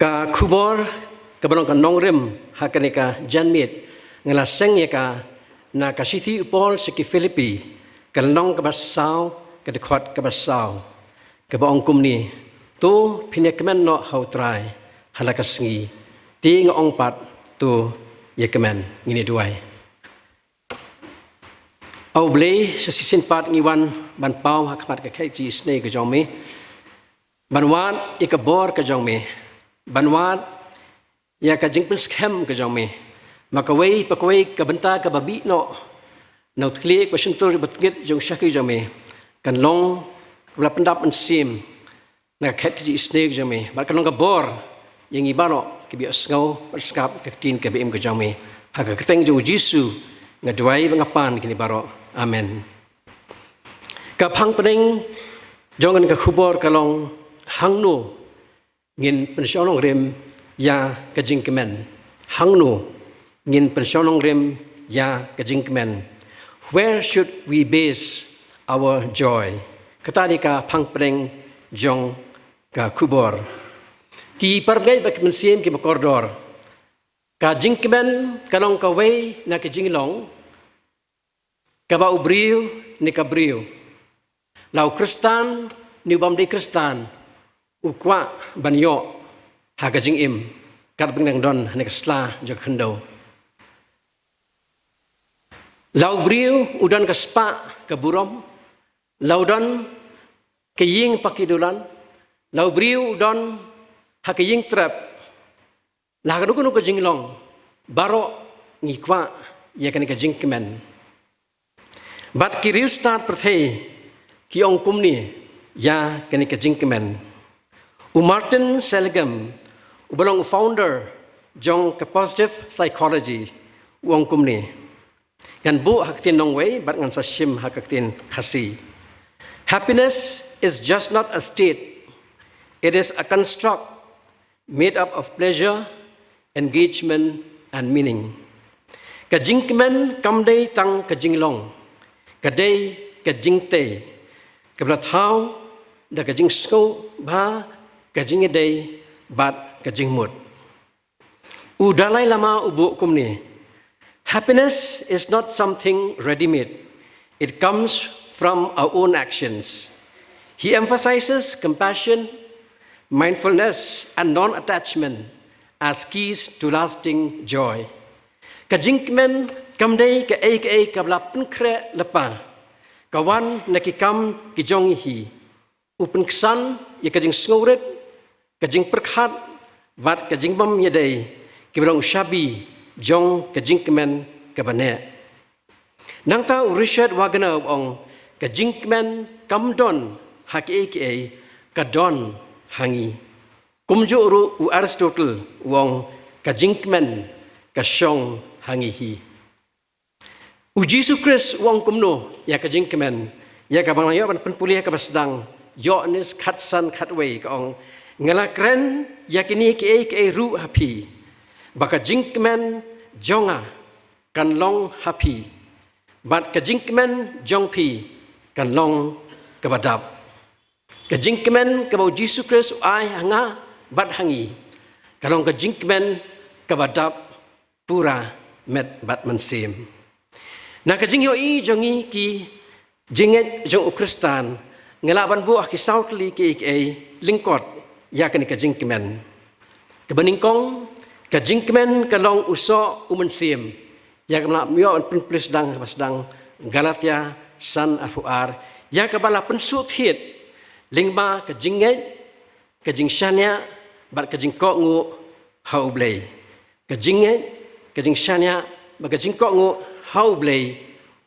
Ka khubor kaba long ka nongrim ha kane ka janmiet nga la seng ïa ka na ka shithi u Paul sha ki Philippi, ka lynnong kaba saw, ka dkhot kaba saw, kaba ong kumne: To phin ïa kmen noh ha U Trai ha la ka sngi. Te nga ong pat, to ïa kmen. Ngin ïa duwai. A U Blei, sa shisien pat ngi wan ban paw ha khmat ka khet jingïasnoh ka jong me, ban wad ïa ka bor ka jong me, ban wad ïa ka jingpynskhem ka jong me. Ma kawei pa kawei ka bynta kaba mih noh na u thylliej, ka shyntur, ka btngit jong u shakri jong me, kan long kaba la pyndap mynsiem na ka khet ka jingïasnoh ka jong me, bad kan long ka bor ïa ngi baroh kiba ïohsngew bad sngap ïa ka ktien kaba im ka jong me. Ha ka kyrteng jong U Jisu nga duwai bad nga pan kine baroh. Amen. Ka phang pdeng jong kane ka khubor ka long, hangno ngin pynshong nongrim ïa ka jingkmen? Hangno ngin pynshong nongrim ïa ka jingkmen? Where should we base our joy? Kata dei ka phang pdeng jong ka khubor. Ki parabangeit bad ki mynsiem kiba kordor, ka jingkmen ka long kawei na ka jinglong kaba u briew ne ka briew, la u Khristan ne u bym dei Khristan, u kwah ban ïoh ha ka jingim katba ngi dang don ha kane ka sla jong ka khyndew. La u briew u don ka spah ka burom, la u don ka ïing pa ki dulan, la u briew u don ha ka ïing trep, la ha kano kano ka jinglong, baroh ngi kwah ïa kane ka jingkmen. Bad ki riewstad pyrthei ki ong kumne ïa kane ka jingkmen. U Martin Seligman, uba long u founder jong ka positive psychology, u ong kumne. Ngan buh ha ka ktien nongwei bad ngan sa shim ha ka ktien Khasi. Happiness is just not a state. It is a construct made up of pleasure, engagement, and meaning. Ka jingkmen kam dei tang ka jinglong, ka dei ka jingtei kaba la thaw da ka jingsngewbha, ka jingïadei bad ka jingmut. U Dalai Lama u buh kumne: "Happiness is not something ready-made. It comes from our own actions." He emphasizes compassion, mindfulness, and non-attachment as keys to lasting joy. Ka jingkmen kam dei kaei kaei kaba la pynkhreh lypa, ka wan na ki kam ki jong ngi hi. U pynksan ïa ka jingsngewrit, ka jingpyrkhat bad ka jingbym ïadei, kiba long u shabi jong ka jingkmen kaba neh. Nangta u Richard Wagner u ong, ka jingkmen kam don ha kiei kiei, ka don ha ngi. Kumjuh ruh u Aristotle u ong, ka jingkmen ka shong ha ngi hi. U Jisu Khrist u ong kumno ïa ka jingkmen, ïa kaba nga ïoh ban pynpule ha kaba sdang, Ïoannis khatsan khatwei, ka ong, nga la kren ïa kine kiei kiei ruh ha phi, ba ka jingkmen jong nga kan long ha phi, bad ka jingkmen jong phi kan long kaba dap. Ka jingkmen kaba u Jisu Khrist u ai ha nga bad ha ngi, ka long ka jingkmen kaba dap pura met bad mynsiem. Na ka jingïohi jong ngi ki jingngeit jong u Khristan, nga lah ban buh ha ki saw tylli kiei kiei lyngkot ïa kane ka jingkmen. Kaba nyngkong, ka jingkmen ka long u soh u mynsiem, ïa kaba nga la ïoh ban pynpule sdang ha kaba sdang, Galatia san arphew ar, ïa kaba la pynsuhthied lyngba ka jingngeit, ka jingshaniah bad ka jingkohnguh ha U Blei. Ka jingngeit, ka jingshaniah bad ka jingkohnguh ha U Blei,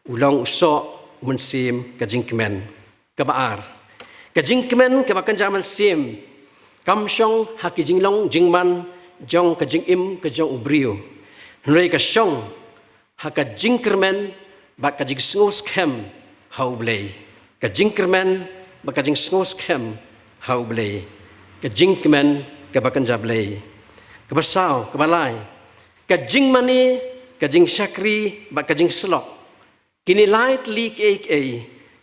u long u soh u mynsiem ka jingkmen. Kaba ar, ka jingkmen kaba kynja mynsiem kam shong ha ki jinglong jingman jong ka jingim ka jong u briew, hynrei ka shong ha ka jingkyrmen bad ka jingsngewskhem ha U Blei. Ka jingkyrmen bad ka jingsngewskhem ha U Blei. Ka jingkmen kaba kynja Blei. Kaba saw, kaba lai, ka jingmane, ka jingshakri bad ka jingsyllok. Kine lai tylli kiei kiei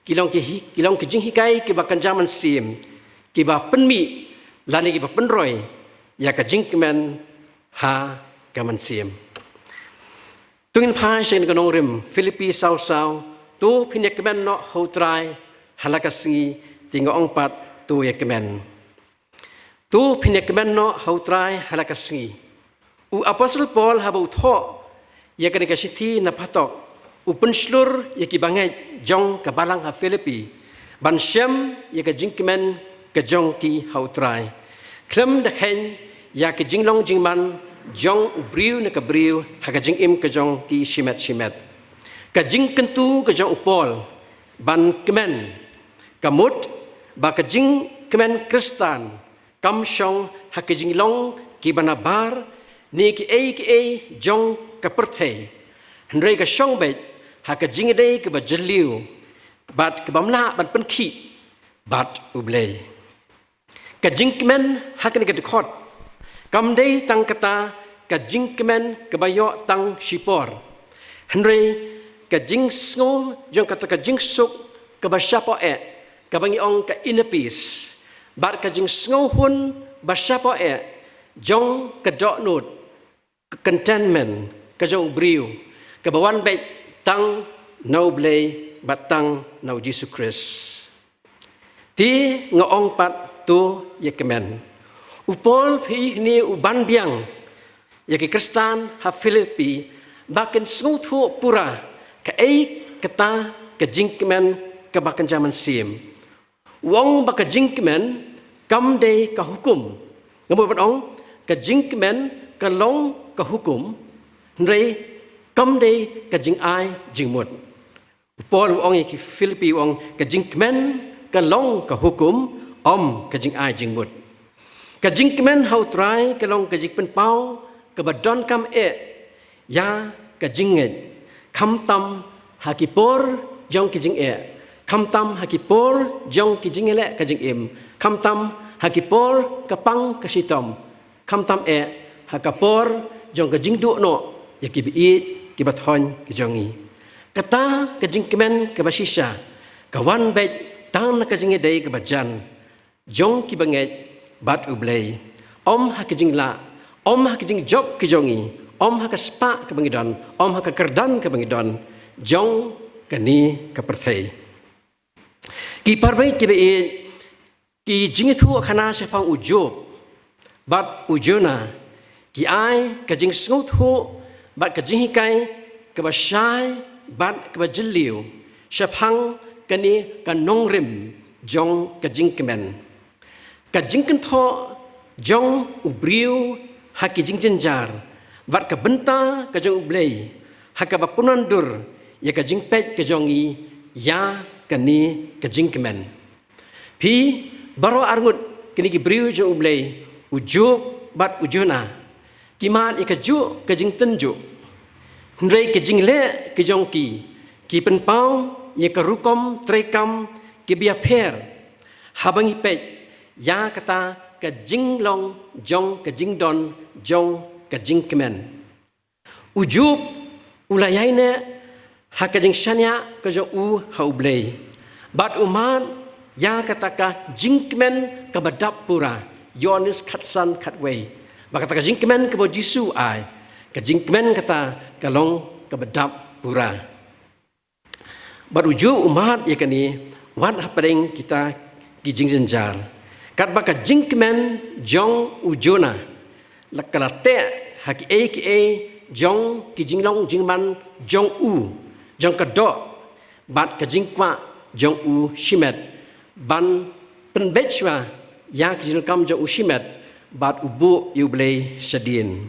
ki long ki hi-, ki long ki jinghikai kiba kynja mynsiem, kiba pynmih lane kiba pynroi ïa ka jingkmen ha ka mynsiem. To ngin phai sha ka nongrim Philippi saw saw, to phin ïa kmen noh ha U Trai ha la ka sngi, te nga ong pat, to ïa kmen. To phin ïa kmen noh ha U Trai ha la ka sngi. U Apostol Paul haba u thoh ïa kane ka shithi na phatok, u pynshlur ïa ki bangeit jong ka balang ha Philippi ban shem ïa ka jingkmen ka jong ki ha U Trai, khlem da kheiñ ïa ka jinglong jingman jong u briew ne ka briew ha ka jingim ka jong ki shimet shimet. Ka jingkyntu ka jong u Paul ban kmen ka mut ba ka jingkmen Khristan kam shong ha ka jinglong kiba nabar ne kiei kiei jong ka pyrthei, hynrei ka shong beit ha ka jingïadei kaba jylliew bad kaba ym lah ban pynkhih bad U Blei. Ka jingkmen ha kane ka dkhot kam dei tang kata ka jingkmen kaba ïoh tang shipor, hynrei ka jingsngew jong kata ka jingsuk kaba shapoh eh, kaba ngi ong ka inner peace, bad ka jingsngewhun ba shapoh eh jong ka dohnud, ka contentment ka jong u briew, kaba wan beit tang na U Blei bad tang na U Jisu Khrist. Te nga ong pat, to ïa kmen. U Paul phi ne u ban biang ïa ki Khristan ha Philippi ba kin sngewthuh pura kaei kata ka jingkmen kaba kynja mynsiem. U ong ba ka jingkmen kam dei ka hukum. Nga mut ban ong, ka jingkmen ka long ka hukum, hynrei kam dei ka jingai jingmut. U Paul u ong ïa ki Philippi, u ong ka jingkmen ka long ka hukum, ym ka jingai jingmut. Ka jingkmen ha U Trai ka long ka jingpynpaw kaba donkam eh ïa ka jingngeit, khamtam ha ki por jong ki jingeh, khamtam ha ki por jong ki jingïaleh ka jingim, khamtam ha ki por ka pang ka shitom, khamtam eh ha ka por jong ka jingduh noh ïa kiba ïeit kiba thoiñ ki jong ngi. Kata ka jingkmen kaba shisha ka wan beit tang na ka jingïadei kaba jan jong ki bangeit bad U Blei, ym ha ka jinglah, ym ha ka jingjop ka jong ngi, ym ha ka spah kaba ngi don, ym ha ka kyrdan kaba ngi don jong kane ka pyrthei. Ki parabangeit kiba ïeit, ki jingïathuhkhana shaphang u Job bad u Jonah ki ai ka jingsngewthuh bad ka jinghikai kaba shai bad kaba jylliew shaphang kane ka nongrim jong ka jingkmen. Ka jingkynthoh jong u briew ha ki jingjynjar bad ka bynta ka jong U Blei ha kaba pynwandur ïa ka jingpeit ka jong ngi ïa kane ka jingkmen. Phi, baroh arngut kine ki briew jong U Blei, u Job bad u Jonah, ki mad ïa kajuh ka jingtynjuh. Hynrei ka jingleh ka jong ki, ki pynpaw ïa ka rukom treikam kiba ïapher haba ngi peit ïa kata ka jinglong jong ka jingdon jong ka jingkmen. U Job u la ïaineh ha ka jingshaniah ka jong u ha U Blei, bad u mad ïa kata ka jingkmen kaba dap pura. Ïoannis khatsan khatwei, ba kata ka jingkmen kaba u Jisu u ai, ka jingkmen kata ka long kaba dap pura. Bad u Job u mad ïa kane wat hapdeng kita ki jingjynjar. Katba ka jingkmen jong u Jonah la, ka la teh ha kiei kiei jong ki jinglong jingman jong u, jong ka doh bad ka jingkwah jong u shimet ban pynbeit shuwa ïa ki jingdonkam jong u shimet bad u buh ïa U Blei shadien.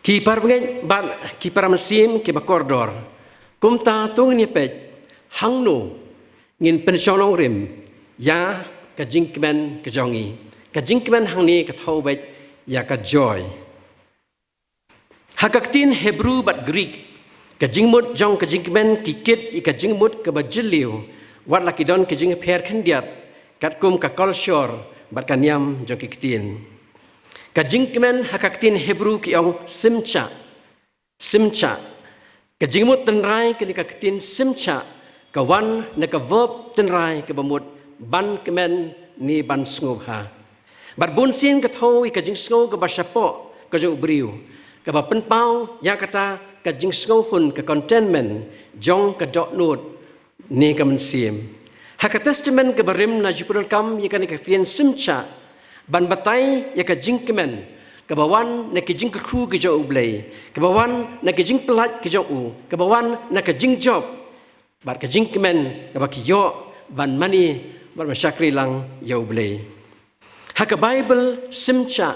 Ki parabangeit bad ki paramynsiem kiba kordor, kumta to ngin ïa peit hangno ngin pynshong nongrim ïa ka jingkmen ka jong ngi. Ka jingkmen hangne ka thew beit ïa ka joy. Ha ka ktien Hebru bad Greek, ka jingmut jong ka jingkmen ki kit ïa ka jingmut kaba jylliew, wat la ki don ki jingïapher khyndiat katkum ka kolshor bad ka niam jong ki ktien. Ka jingkmen ha ka ktien Hebru ki ong simcha. Simcha. Ka jingmut tynrai kane ka ktien simcha ka wan na ka verb tynrai kaba mut ban kmen ne ban sngewbha. Bad bunsien ka thew ïa ka jingsngew kaba shapoh ka jong u briew, kaba pynpaw ïa kata ka jingsngewhun, ka contentment jong ka dohnud ne ka mynsiem. Ha ka Testament kaba rim la ju pyndonkam ïa kane ka ktien simcha ban batai ïa ka jingkmen kaba wan na ki jingkyrkhu ki jong U Blei, kaba wan na ki jingpyllait ki jong u, kaba wan na ka jingjop bad ka jingkmen kaba ki ïoh ban mane bad ban shakri lang ïa U Blei. Ha ka Baibl, shim shah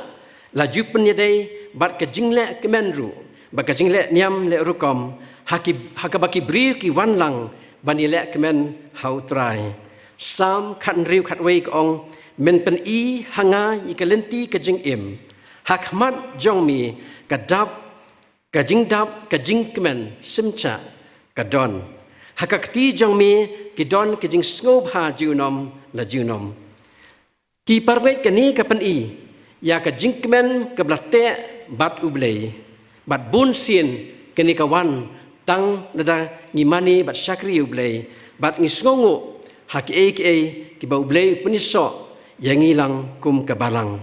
la ju pynïadei bad ka jingleh kmen ruh bad ka jingleh niam leh rukom ha ki, ha kaba ki briew ki wan lang ban ïaleh kmen ha U Trai. Salm khathynriew khatwei ka ong, men pyni ha nga ïa ka lynti ka jingim, ha khmat jong me ka dap, ka jingdap, ka jingkmen shim shah ka don. Ha ka kti jong me ki don ki jingsngewbha junom la junom. Ki parmeit, kane ka pyni ïa ka jingkmen kaba la teh bad U Blei. Bad bun sien kane ka wan tang lada ngi mane bad shakri U Blei bad ngi sngewnguh ha kiei kiei kiba U Blei u pynïasoh ïa ngi lang kum ka balang.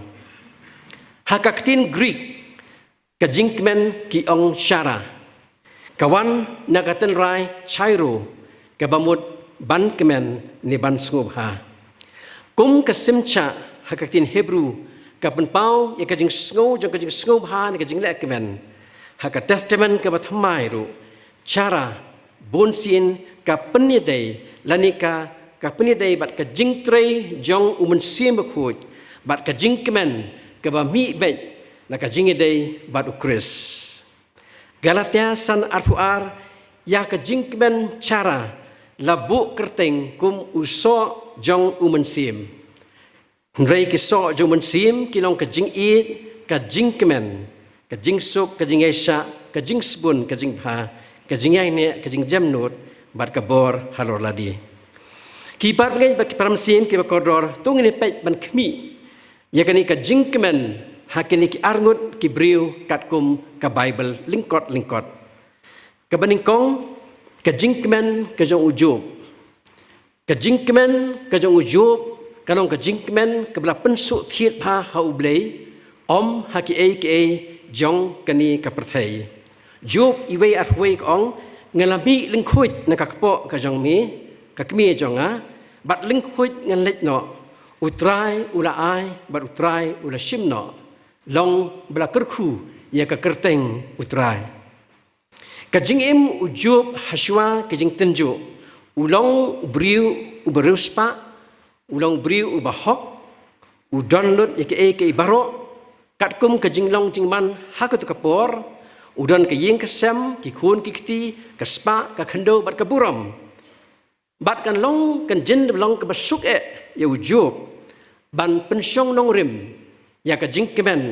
Ha ka ktien Greek, ka jingkmen ki ong chara, ka wan na ka tynrai chairo, kaba mut ban kmen ne ban sngewbha. Kum ka shim shah ha ka ktien Hebru, ka pynpaw ïa ka jingsngew jong ka jingsngewbha ne ka jingleh kmen. Ha ka Testament kaba thymmai ruh, chara bun sien ka pynïadei lane ka, ka pynïadei bad ka jingtrei jong U Mynsiem Bakhuid bad ka jingkmen kaba mih beit na ka jingïadei bad U Khrist. Galatia san arphew ar, ïa ka jingkmen chara la buh kyrteng kum u soh jong U Mynsiem. Hynrei ki soh jong U Mynsiem ki long ka jingïeit, ka jingkmen, ka jingsuk, ka jingïaishah, ka jingsbun, ka jingbha, ka jingïaineh, ka jingjemnud bad ka bor halor lade. Ki parmeit bad ki para mynsiem kiba kordor, to ngin ïa peit ban khmih ïa kane ka jingkmen ha kine ki arngut ki briew katkum ka Baibl lyngkot lyngkot. Kaba nyngkong, ka jingkmen ka jong u Job. Ka jingkmen ka jong u Job ka long ka jingkmen kaba la pynsuk thied bha ha U Blei, ym ha kiei kiei jong kane ka pyrthei. Job wei arphew wei ka ong, nga la mih lyngkhuid na ka kpoh ka jong me, ka kmie jong nga, bad lyngkhuid ngan leit noh. U Trai u la ai bad U Trai u la shim noh. Long ba la kyrkhu ïa ka kyrteng U Trai. Ka jingim u Job ha shuwa ka jingtynjuh, u long u briew uba riewspah, u long u briew uba hok, u don lut ïa kaei kaei baroh katkum ka jinglong jingman ha kato ka por, u don ka ïing ka sem, ki khun ki kti, ka spah, ka khyndew bad ka burom. Bad kan long, kan jin long kaba suk eh ïa u Job ban pynshong nongrim ïa ka jingkmen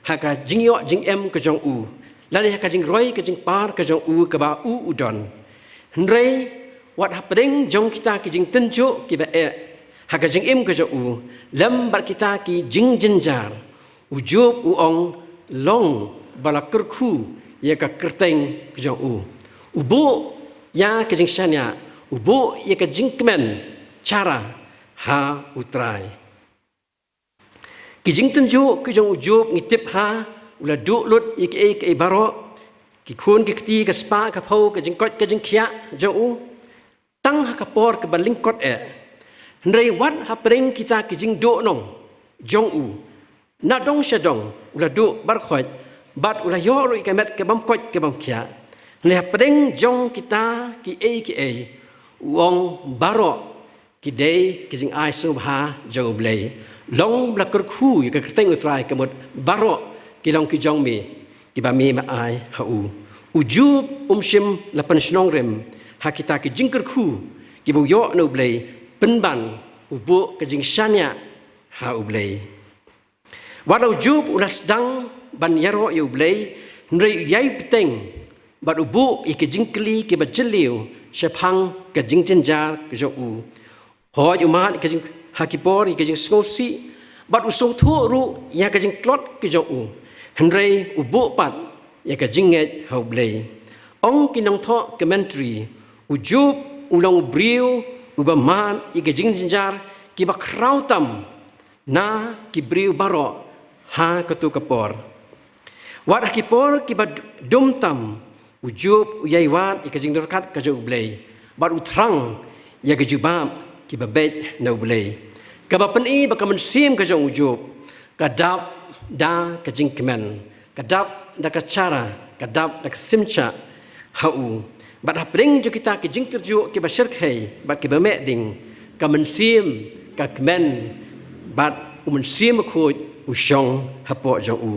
ha ka jingïoh jingem ka jong u, lane ha ka jingroi ka jingpar ka jong u kaba u u don. Hynrei wat hapdeng jong kita ki jingtynjuh kiba eh ha ka jingim ka jong u, lem bad kita ki jingjynjar, u Job u ong long ba la kyrkhu ïa ka kyrteng ka jong u. U buh ïa ka jingshaniah, u buh ïa ka jingkmen chara ha U Trai. Ki jingtynjuh ki jong u Job ngi tip ha, u la duh lut ïa kaei kaei baroh, ki khun ki kti, ka spah ka phew, ka jingkoit ka jingkhiah jong u, tang ha ka por kaba lyngkot eh. Hynrei wat hapdeng kita ki jingduhnong jong u, na dong sha dong u la duh barkhot, bad u la ïoh ruh ïa ka met ka bym koit ka bym khiah. Hynrei hapdeng jong kita kiei kiei, u ong baroh ki dei ki jingai sngewbha jong U Blei. Long ba la kyrkhu ïa ka kyrteng U Trai, ka mut baroh ki long ki jong me, kiba me ma ai ha u. U Job um shym la pynshnong rim ha kita ki jingkyrkhu kiba u ïoh na U Blei, pynban u buh ka jingshaniah ha U Blei. Wat la u Job u la sdang ban ïaroh ïa U Blei, hynrei u ïai bteng bad u buh ïa ki jingkylli kiba jylliew shaphang ka jingjynjar ka jong u. Hooid, u mad ïa ka jing, ha ki por ïa ka jingsngewsih, bad u sngewthuh ruh ïa ka jingtlot ka jong u, hynrei u buh pat ïa ka jingngeit ha U Blei. Ong ki nongthoh commentary, u Job u long u briew uba mad ïa ka jingjynjar kiba khraw tam na ki briew baroh ha kato ka por. Wat ha ki por kiba d-, dum tam, u Job u ïai wad ïa ka jingdyrkhat ka jong U Blei, bad u thrang ïa ka jubab kiba beit na U Blei, kaba pyni ba ka mynsiem ka jong u Job ka dap da ka jingkmen, ka dap da ka chara, ka dap da ka simcha ha u. Bad hapdeng jong kita ki jingtyrjuh kiba shyrkhei bad kiba meh ding, ka mynsiem ka kmen, bad U Mynsiem Bakhuid u shong hapoh jong u.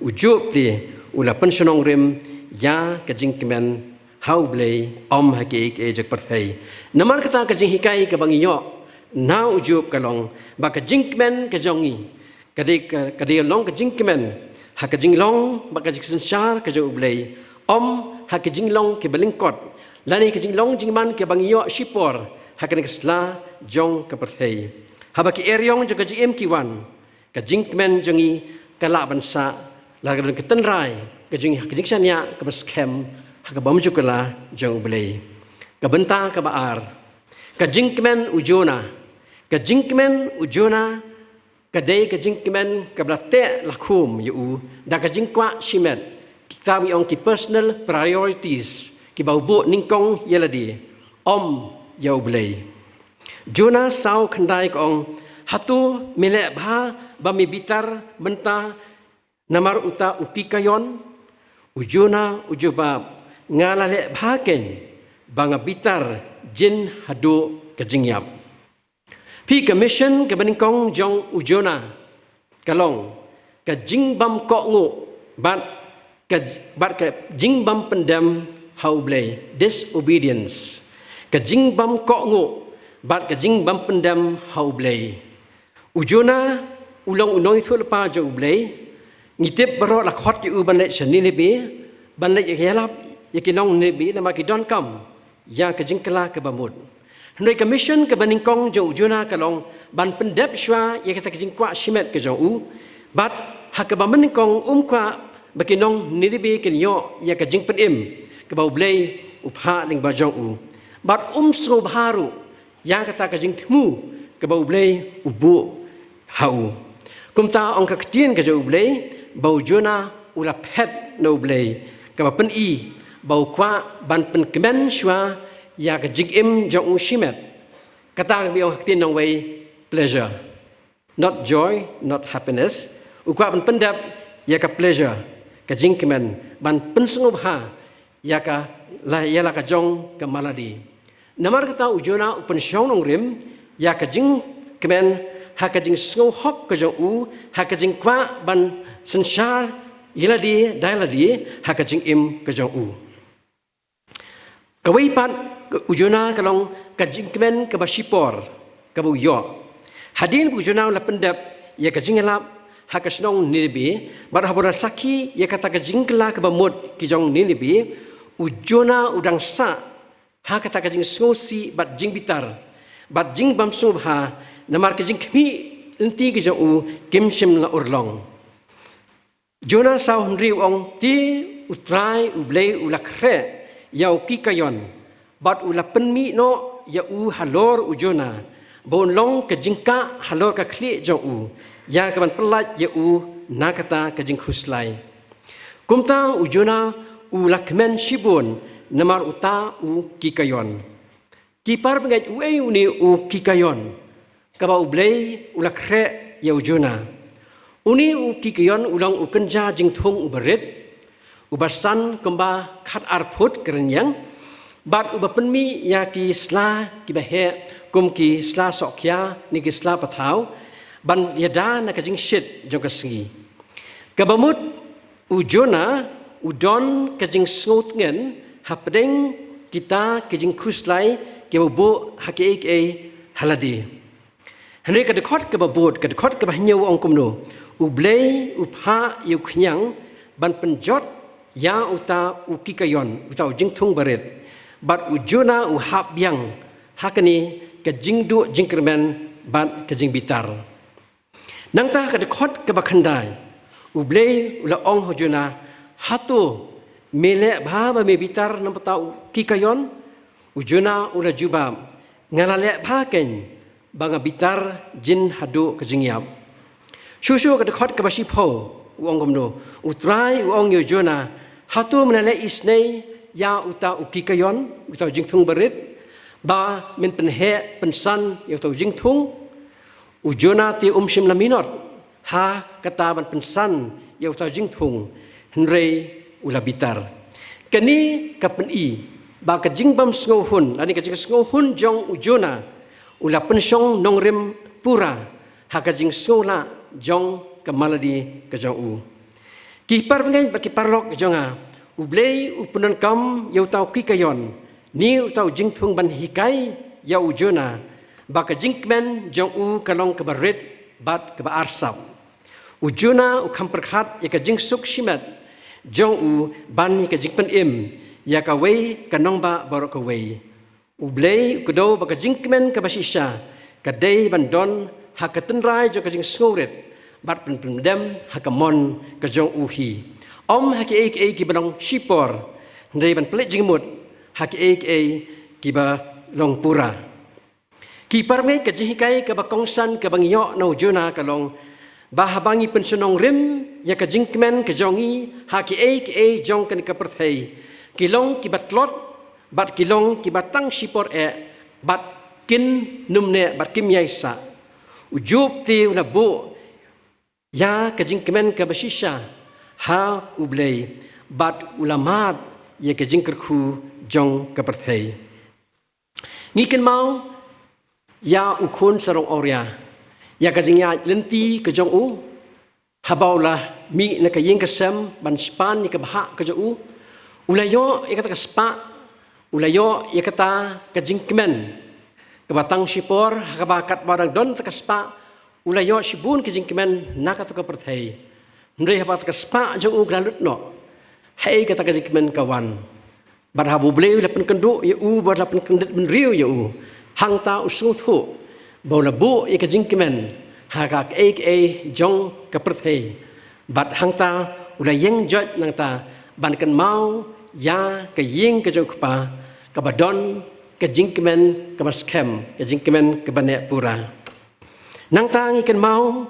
U jup te u la pynshong nongrim ïa ka jingkmen ha U Blei, ym ha kiei kiei jong ka pyrthei. Namar kata ka jinghikai kaba ngi ïoh na u jup ka long ba ka jingkmen ka jong ngi ka dei, ka, ka dei long ka jingkmen ha ka jinglong bad ka jingsynshar ka jong U Blei, ym ha ka jinglong kiba lyngkot lane ka jinglong jingman kaba ngi ïoh shipor ha kane ka sla jong ka pyrthei. Haba ki eriong jong ka jingim ki wan, ka jingkmen jong ngi ka lah ban sah lada ka don ka tynrai ka jing, ka jingshaniah kaba skhem ha ka bymjukut la jong U Blei. Ka bynta kaba ar, ka jingkmen u Jonah. Ka jingkmen u Jonah ka dei ka jingkmen kaba la teh la khum ïa u da ka jingkwah shimet, kita ba ngi ong ki personal priorities, kiba u buh nyngkong ïa lade, ym ïa U Blei. Jonah saw khyndai ka ong, hato me leh bha ba me bitar mynta namar uta u kikaïon? U Jonah u jubab, nga la leh bha keiñ ba nga bitar jin haduh ka jingïap. Phi, ka mission kaba nyngkong jong u Jonah ka long ka jingbym kohnguh bad ka, bad ka jingbym pyndem ha U Blei, disobedience. Ka jingbym kohnguh bad ka jingbym pyndem ha U Blei. U Jonah u long u nongïathuhlypa jong U Blei. Ngi tip baroh la khot ïa u ban leit sha Nineveh, ban leit ïalap ïa ki nong Nineveh namar ki donkam ïa ka jingkylla kaba mut. Hynrei ka mission kaba nyngkong jong u Jonah ka long ban pyndep shuwa ïa kata ka jingkwah shimet ka jong u. Bad ha kaba mynnyngkong um kwah ba ki nong Nineveh kin ïoh ïa ka jingpynim kaba U Blei u phah lyngba jong u. Bad um sngewbha ruh ïa kata ka jingthmu kaba U Blei u buh ha u. Kumta ong ka ktien ka jong U Blei ba u Jonah u la phet na U Blei, kaba pyni ba u kwah ban pynkmen shuwa ïa ka jingim jong u shimet. Kata kaba ong ha ka ktien nongwei pleasure, not joy, not happiness. U kwah ban pyndep ïa ka pleasure, ka jingkmen, ban pynsngewbha ïa ka la, ïa la ka jong ka malade. Namar kata u Jonah u pynshong nongrim ïa ka jingkmen ha ka jingsngewhok ka jong u, ha ka jingkwah ban synshar ïa lade da lade ha ka jingim ka jong u. Kawei pat u Jonah ka long ka jingkmen kaba shipor kaba u ïoh. Hadien ba u Jonah u la pyndep ïa ka jingïalap ha ka shnong Nineveh, bad haba u la sakhi ïa kata ka jingkylla kaba mut ki jong Nineveh, u Jonah u dang sah ha kata ka jingsngewsih bad jingbitar bad jingbym sngewbha, namar ka jingkhmih lynti ka jong u kim shym la urlong. Jonah saw hynriew u ong, te U Trai U Blei u la khreh ïa u kikaïon bad u la pynmih noh ïa u halor u Jonah, ba un long ka jingkah halor ka khlieh jong u, ïa kaban pyllait ïa u na kata ka jingkhuslai. Kumta u Jonah u la kmen shibun namar uta u kikaïon. Ki para bangeit, uei une u kikaïon kaba U Blei u la khreh ïa u Jonah? Une u kikaïon u long u kynja jingthung uba rit, uba san kumba khatar phut ka rynïeng, bad uba pynmih ïa ki sla kiba heh kum ki sla sohkhia ne ki sla pathaw ban ïada na ka jingshit jong ka sngi. Kaba mut u Jonah u don ka jingsngewtngen hapdeng kita ki jingkhuslai kiba u buh ha kiei kiei ha lade. Hynrei ka dkhot kaba bud, ka dkhot kaba hynñiew u ong kumno? U Blei u phah ïa u khñiang ban pynjot ïa uta u kikaïon, uta u jingthung barit. Bad u Jonah u hap biang ha kane ka jingduh jingkyrmen bad ka jingbitar. Nangta ka dkhot kaba khyndai, U Blei u la ong ha u Jonah, hato me leh bha ba me bitar na bynta u kikaïon? U Jonah u la jubab, nga la leh bha keiñ ba nga bitar jin haduh ka jingïap. Shuh shuh ka dkhot kaba shiphew u ong kumno? U Trai u ong ïa u Jonah, hato men la leh isynei ïa uta u kikaïon, uta u jingthung barit, ba men pynheh pynsan ïa uta u jingthung? U Jonah te um shym la minot. ha kata ban pynsan ïa uta u jingthung, hynrei u la bitar. Kane ka pyni ba ka jingbym sngewhun, lane ka jingsngewhun jong u Jonah, u la pynshong nongrim pura ha ka jingsngewlah jong ka maladi ka jong u. Ki parabangeit bad ki paralok jong nga, U Blei u pyndonkam ïa uta u kikaïon, ne uta u jingthung ban hikai ïa u Jonah ba ka jingkmen jong u ka long kaba rit bad kaba arsap. U Jonah u kham pyrkhat ïa ka jingsuk shimet jong u ban ïa ka jingpynim ïa kawei ka nongbah baroh kawei. U Blei u kdew ba ka jingkmen kaba shisha ka dei ban don ha ka tynrai jong ka jingsngewrit bad pynpyndem ha ka mon ka jong u hi. Ym ha kiei kiei kiba long shipor, hynrei ban pynleit jingmut ha kiei kiei kiba long pura. Ki parabangeit, ka jinghikai kaba kongsan kaba ngi ïoh na u Jonah ka long ba haba ngi pynshong nongrim ïa ka jingkmen ka jong ngi ha kiei kiei jong kane ka pyrthei, ki long kiba tlot bad ki long kiba tang shipor eh bad kin nym neh bad kim ïai sah. U Job te u la buh ïa ka jingkmen kaba shisha ha U Blei bad u la mad ïa ka jingkyrkhu jong ka pyrthei. Ngi kynmaw ïa u khun sarong awria, ïa ka jingïaid lynti ka jong u, haba u la mih na ka ïing ka sem ban span ïa ka bhah ka jong u, u la ïoh ïa kata ka spah, u la ïoh ïa kata ka jingkmen kaba tang shipor, ha kaba katba dang don kata ka spah, u la ïoh shibun ka jingkmen na kata ka pyrthei. Hynrei haba kata ka spah jong u ka la lut noh, haei kata ka jingkmen ka wan? Bad haba U Blei u la pynkynduh ïa u, bad la pynkyndit bynriew ïa u, hangta u sngewthuh ba u la buh ïa ka jingkmen ha ka kiei kiei jong ka pyrthei. Bad hangta u la ïeng joit nangta ban kynmaw ïa ka ïing ka jong u kpa, kaba don ka jingkmen kaba skhem, ka jingkmen kaba neh pura. Nangta ngi kynmaw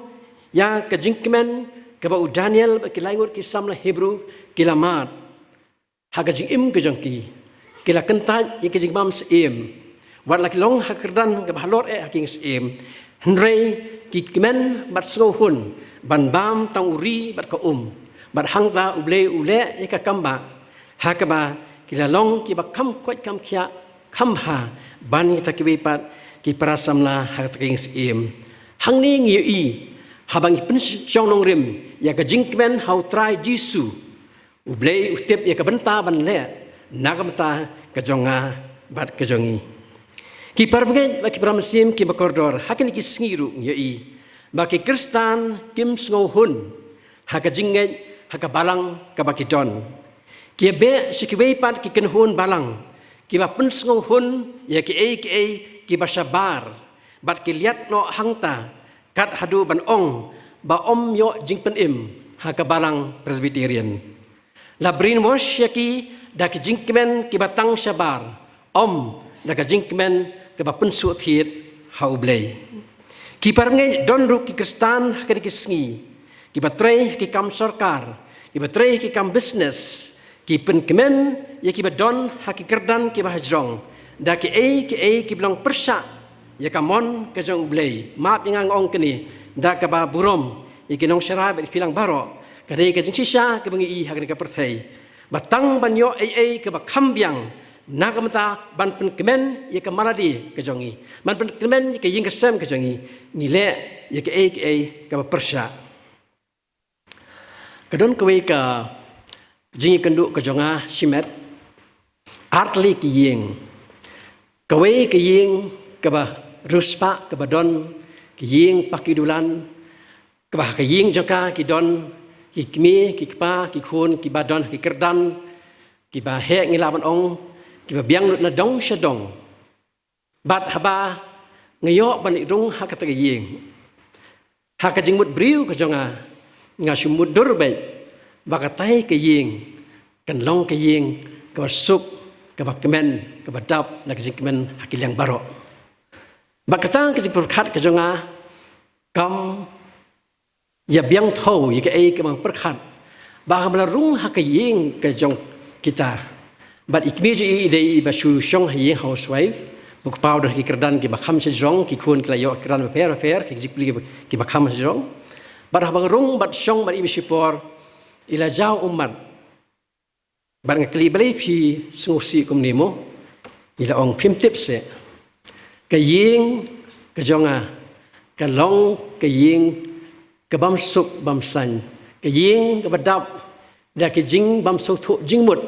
ïa ka jingkmen kaba u Daniel bad ki lai ngut ki samla Hebru ki la mad ha ka jingim ka jong ki. Ki la kyntait ïa ka jingbam syiem, wat la ki long ha ka kyrdan kaba halor eh ha ka ïing syiem, hynrei ki kmen bad sngewhun ban bam tang u ri bad ka um. Bad hangta U Blei u leh ïa ka kam ba ha kaba ki la long kiba kham koit kham khiah kham bha ban ïa kita kiwei pat ki para samla ha kata ka ïing syiem. Hangne ngi ïohi, haba ngi pynshong nongrim ïa ka jingkmen ha U Trai Jisu, U Blei u tip ïa ka bynta ban leh na ka bynta ka jong nga bad ka jong ngi. Ki parabangeit bad ki para mynsiem kiba kordor, ha kine ki sngi ruh ngi ïohi ba ki Khristan kim sngewhun ha ka jingngeit ha ka balang kaba ki don. Ki ïa beh sha kiwei pat ki kynhun balang kiba pynsngewhun ïa kiei kiei kiba shabar, bad ki liat noh hangta kat haduh ban ong ba ym ïoh jingpynim ha ka balang Presbyterian. La brainwash ïa ki da ki jingkmen kiba tang shabar, ym da ka jingkmen kaba pynsuhthied ha U Blei. Ki parabangeit, don ruh ki Khristan ha kine ki sngi kiba trei ha ki kam sorkar, kiba trei ha ki kam business, ki pynkmen ïa kiba don ha ki kyrdan kiba hajrong da kiei kiei kiba long pyrshah ïa ka mon ka jong U Blei. Map ïa nga nga ong kane da kaba burom ïa ki nongsharai bad ki phi lang baroh, ka dei ka jingshisha kaba ngi ïohi ha kane ka pyrthei, ba tang ban ïoh ei ei kaba kham biang na ka bynta ban pynkmen ïa ka malade ka jong ngi, ban pynkmen ïa ka ïing ka sem ka jong ngi, ngi leh ïa kaei kaei kaba pyrshah. Ka don kawei ka jingïakynduh ka jong nga shimet, ar tylli ki ïing. Kawei ka ïing kaba riewspah, kaba don ki ïing paki dulan, kaba ha ka ïing jong ka ki don ki kmie ki kpa ki khun kiba don ha ki kyrdan kiba heh, ngi lah ban ong, kiba biang lut na dong sha dong. Bad haba nga ïoh ban leit rung ha kata ka ïing, ha ka jingmut briew ka jong nga, nga shu mutdur beit ba katai ka ïing kan long ka ïing kaba suk, kaba kmen, kaba dap na ka jingkmen ha ki liang baroh. Bad kata ka jingpyrkhat ka jong nga kam ïa biang thew ïa kaei kaba nga pyrkhat ba haba la rung ha ka ïing ka jong kita. Bad i kmie jong i i dei iba shu shong ha ïing, housewife. U kpa u don ha ki kyrdan kiba kham shajrong, ki khun ki la ïoh kyrdan bapher bapher, ki jingpule kiba kham shajrong. Bad haba nga rung bad shong bad i ba shipor, i la jaw ummat. Bad nga kylli balei phi sngewsih kumne mo? I la ong phim tip seh. Ka ïing ka jong nga ka long ka ïing ka bym suk bym saiñ. Ka ïing kaba dap da ki jingbymsngewthuh jingmut.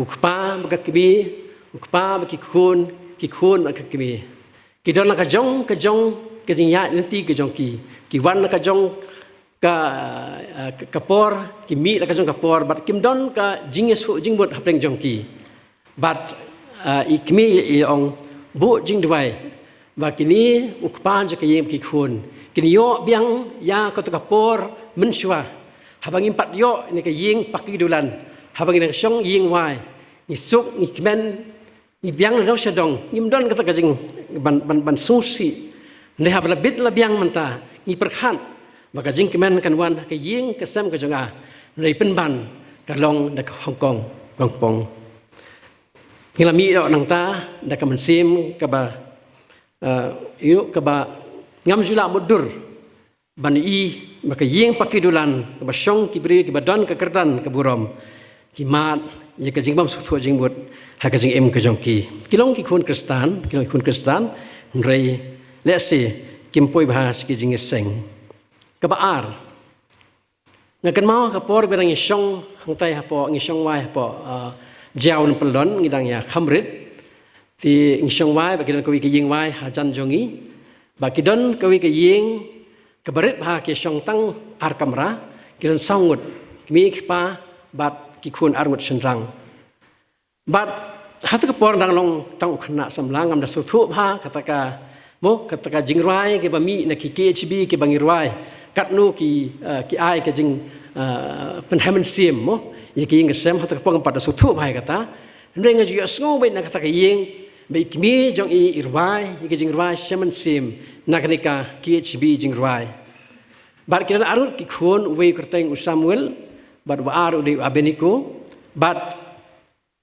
U kpa bad ka kmie, u kpa bad ki khun, ki khun bad ka kmie. Ki don la ka jong ka jong ka jingïaid lynti ka jong ki. Ki wan la ka jong ka, eh, ka, ka por, ki mih la ka jong ka por, bad kim don ka jingïasngewthuh jingmut hapdeng jong ki. Bad, eh, i kmie i ong, buh jingduwai ba kine u kpa jong ka ïing ki khun kin ïoh biang ïa kato ka por mynshuwa, haba ngim pat ïoh ïa ka ïing paki dulan, haba ngi dang shong ïing wai, ngi suk, ngi kmen, ngi biang na dong sha dong, ngim don kata ka jing ban, ban, ban sngewsih. Hynrei haba la bit la biang mynta, ngi pyrkhat ba ka jingkmen kan wan ha ka ïing ka sem ka jong nga. Hynrei pynban ka long da ka hongkong kongpong. Ngi la mih noh nangta da ka mynsiem kaba, eh, ïoh kaba ngam ju lah mutdur ban i ba ka ïing paki dulan kaba shong ki briew kiba don ka kyrdan ka burom, ki mad ïa ka jingbymsngewthuh jingmut ha ka jingim ka jong ki. Ki long ki khun Khristan, ki long ki khun Khristan, hynrei lehse kim poi bha sha ki jingïaseng. Kaba ar, nga kynmaw ka por ba ngi shong hangtai hapoh, ngi shong wai hapoh, ah, Jaïaw Nongpyllon, ngi dang ïa kham rit. Te ngi shong wai bad ki don kawei ka ïing wai hajan jong ngi. Bad ki don kawei ka ïing kaba rit bha, ki shong tang ar kamra, ki don saw ngut, kmie kpa bad ki khun ar ngut shynrang. Bad ha kata ka por dang long tang u khynnah samla, ngam da sngewthuh bha kata ka, mo, kata ka jingrwai kiba mih na ki K H B kiba ngi rwai, katno ki, eh, ki ai ka jing, eh, pynheh mynsiem, mo, ïa ka ïing ka sem. Ha kata ka por ngam pat da sngewthuh bha ïa kata. Hynrei nga ju ïohsngew beit na kata ka ïing ba i kmie jong i i rwai ïa ka jingrwai shem mynsiem na kane ka K H B jingrwai. Bad ki don ar ngut ki khun, uwei u kyrteng u Samuel, bad uba ar u dei u Abednego, bad,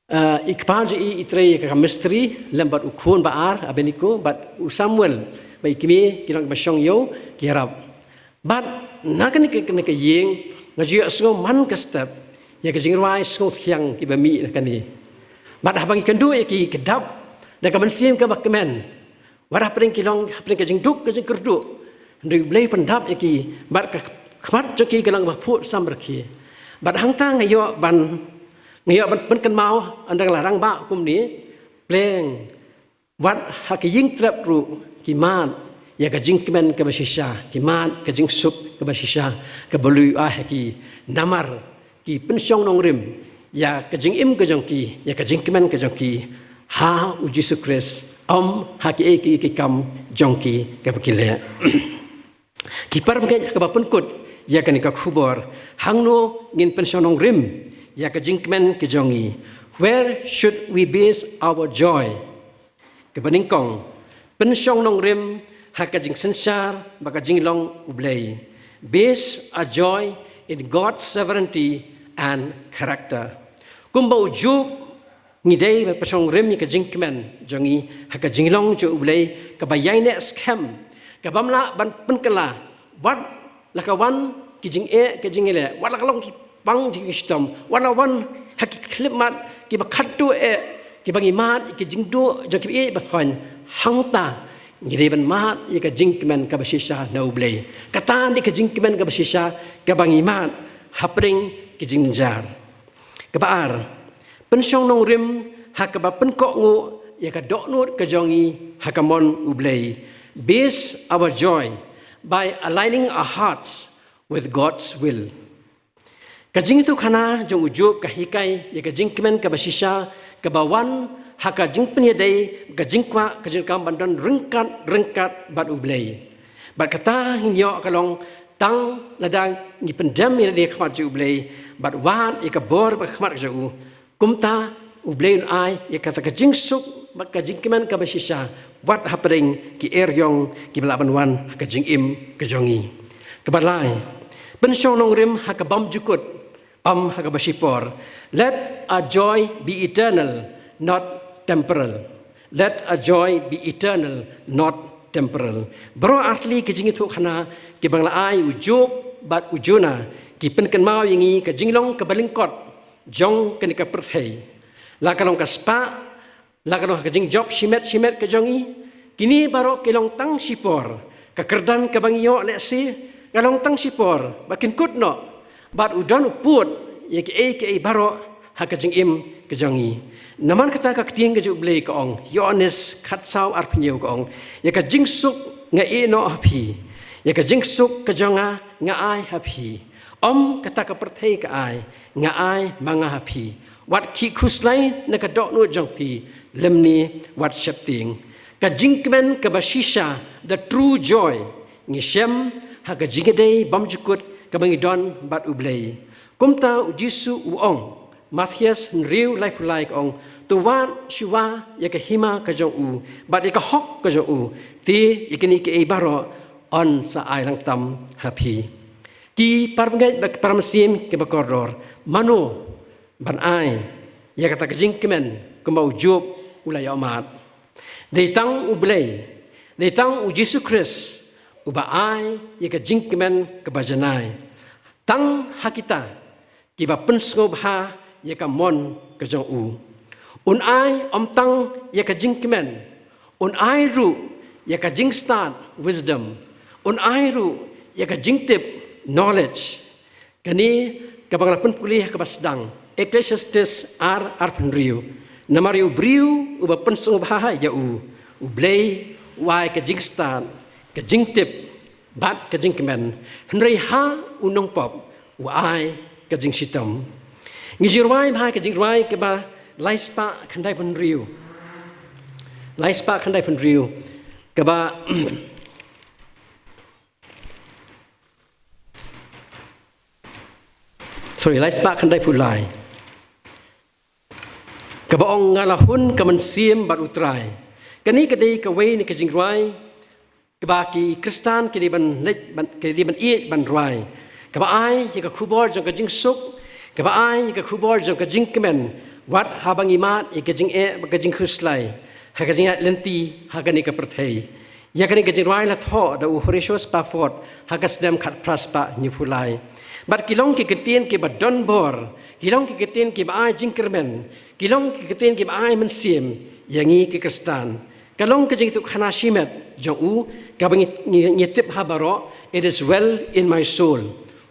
eh, i kpa jong i i trei ïa ka mistri lem bad u khun ba ar, Abednego, bad u Samuel bad i kmie ki long kiba shong ïew, ki ïarap. Bad na kane ka, kane ka ïing nga ju ïohsngew man ka step ïa ka jingrwai sngewthiang kiba mih na kane. Bad haba ngi kynduh ïa ki, ki dap da ka mynsiem kaba kmen. Wat hapdeng ki long hapdeng ka jingduk ka jingkyrduh, hynrei U Blei u pyndap ïa ki, bad ka khmat jong ki ka long ba phuh samrkhie. Bad hangta nga ïoh ban, nga ïoh ban pynkynmaw ynda nga la rangbah kumne, pleng wat ha ka ïing trep ruh ki mad ïa ka jingkmen kaba shisha, ki mad ka jingsuk kaba shisha kaba U Blei u ai ha ki, namar ki pynshong nongrim ïa ka jingim ka jong ki, ïa ka jingkmen ka jong ki ha U Jisu Khrist, ym ha kiei kiei ki kam jong ki kaba ki leh. Ki para bangeit, ha kaba pynkut ïa kane ka khubor, hangno ngin pynshong nongrim ïa ka jingkmen ka jong ngi? Where should we base our joy? Kaba nyngkong, pynshong nongrim ha ka jingsynshar bad ka jinglong U Blei. Base our joy in God's sovereignty and character. Kumba u Job, ngi dei ban pynshong nongrim ïa ka jingkmen jong ngi ha ka jinglong jong U Blei kaba ïaineh skhem, kaba ym lah ban pynkylla, wat la ka wan ki jingeh ki jingeh, wat la ka long ki pang jingshitom, wat la wan ha ki khyllipmat kiba khatduh eh, kiba ngi mad ïa ki jingduh jong kiba ïeit ba thoiñ, hangta ngi dei ban mad ïa ka jingkmen kaba shisha na U Blei. Kata dei ka jingkmen kaba shisha kaba ngi mad hapdeng ki jingjynjar. Kaba ar, pynshong nongrim ha kaba pynkohnguh ïa ka dohnud ka jong ngi ha ka mon U Blei. Base our joy by aligning our hearts with God's will. Ka jingïathuhkhana jong u Job ka hikai ïa ka jingkmen kaba shisha kaba wan ha ka jingpynïadei, ka jingkwah, ka jingdonkam ban don ryngkat ryngkat bad U Blei. Bad kata ngin ïoh ka long tang lada ngi pyndem ïa lade ha khmat jong U Blei bad wad ïa ka bor bad ka khmat ka jong u. Kumta U Blei un ai ïa kata ka jingsuk bad ka jingkmen kaba shisha wat hapdeng ki eriong kiba lah ban wan ha ka jingim ka jong ngi. Kaba lai, pynshong nongrim ha ka bymjukut, ym ha kaba shipor. Let our joy be eternal, not temporal. Let our joy be eternal, not temporal. Baroh artylli ki jingïathuhkhana kiba ngi la ai u Job, bad u Jonah ki pynkynmaw ïa ngi ka jinglong kaba lyngkot jong kane ka pyrthei. La ka long ka spah, la ka long ka jingjop shimet shimet ka jong ngi, kine baroh ki long tang shipor. Ka kyrdan kaba ngi ïoh lehse ka long tang shipor, bad kin kut noh, bad u don u pud ïa kiei kiei baroh ha ka jingim ka jong ngi. Namar kata ka ktien ka jong U Blei ka ong, Ïoannis khatsaw arphew hynñiew ka ong, ïa ka jingsuk nga ïeh noh ha phi, ïa ka jingsuk ka jong nga nga ai ha phi. Ym kata ka pyrthei ka ai, nga ai ma nga ha phi. Wat khih khuslai na ka dohnud jong phi, lymne wat sheptieng. Ka jingkmen kaba shisha, the true joy, ngi shem ha ka jingïadei bymjukut kaba ngi don bad U Blei. Kumta U Jisu u ong, Mathaios hynriew laiphew lai ka ong, to wad shuwa ïa ka hima ka jong u bad ïa ka hok ka jong u, te ïa kine kiei baroh yn sa ai lang tam ha phi. Ki parabangeit bad ki paramynsiem kiba kordor, mano ban ai ïa kata ka jingkmen kumba u Job u la ïohmad? Dei tang U Blei, dei tang U Jisu Khrist uba ai ïa ka jingkmen kaba janai. Tang ha kita kiba pynsngewbha ïa ka mon ka jong u. Un ai ym tang ïa ka jingkmen, un ai ruh ïa ka jingstad, wisdom, un ai ruh ïa ka jingtip, knowledge. Kane kaba nga la pynpule ha kaba sdang, Ecclesiastes ar arphew hynriew. Namar ïa u briew uba pynsngewbha ïa u, U Blei u ai ka jingstad, ka jingtip bad ka jingkmen, hynrei ha u nongpop u ai ka jingshitom. Ngi ju rwai bha ka jingrwai kaba lai spah khyndaiphew hynriew. Lai spah khyndaiphew hynriew. Kaba Sorry, lai spah khyndaiphew lai. Kaba ong, nga la hun ka mynsiem bad U Trai. Kane ka dei kawei na ka jingrwai kaba ki Khristan ki dei ban leit ban, ki dei ban ïeit ban rwai. Kaba ai ïa ka khubor jong ka jingsuk, kaba ai ïa ka khubor jong ka jingkmen, wat haba ngi mad ïa ka jingeh bad ka jingkhuslai ha ka jingïaid lynti ha kane ka pyrthei. Ïa kane ka jingrwai la thoh da u Horatio Spafford ha ka snem khatphra spah hynñiewphew lai. Bad ki long ki kyntien kiba don bor, ki long ki kyntien kiba ai jingkyrmen, ki long ki kyntien kiba ai mynsiem ïa ngi ki Khristan. Ka long ka jingïathuhkhana shimet jong u kaba ngi, ngi, ngi tip ha baroh, "It is well in my soul."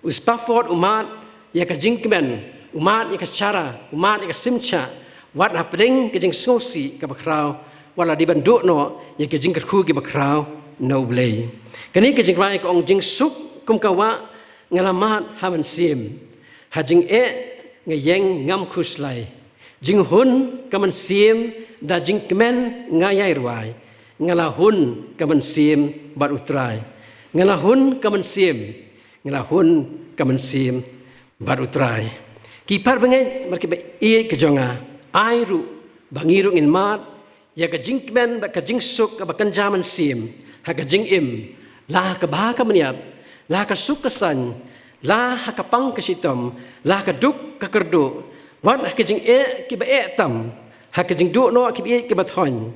U Spafford u mad ïa ka jingkmen, u mad ïa ka chara, u mad ïa ka simcha, wat hapdeng ka jingsngewsih kaba khraw, wat la dei ban duh noh ïa ka jingkyrkhu kaba khraw na U Blei. Kane ka jingrwai ka ong, jingsuk kum ka wah nga la mad ha mynsiem, ha jingeh nga ïeng ngam khuslai. Jinghun ka mynsiem da jingkmen nga ïai rwai, nga la hun ka mynsiem bad U Trai. Nga la hun ka mynsiem, nga la hun ka mynsiem bad U Trai. Ki parabangeit bad kiba ïeit ka jong nga, ai ruh ba ngi ruh ngin mad ïa ka jingkmen bad ka jingsuk kaba kynja mynsiem ha ka jingim, la ha kaba ha ka bynñiat, la ha ka suk ka saiñ, la ha ka pang ka shitom, la ha ka duk ka kyrduh, wat ha ka jingeh kiba eh tam, ha ka jingduh noh kiba ïeit kiba thoiñ,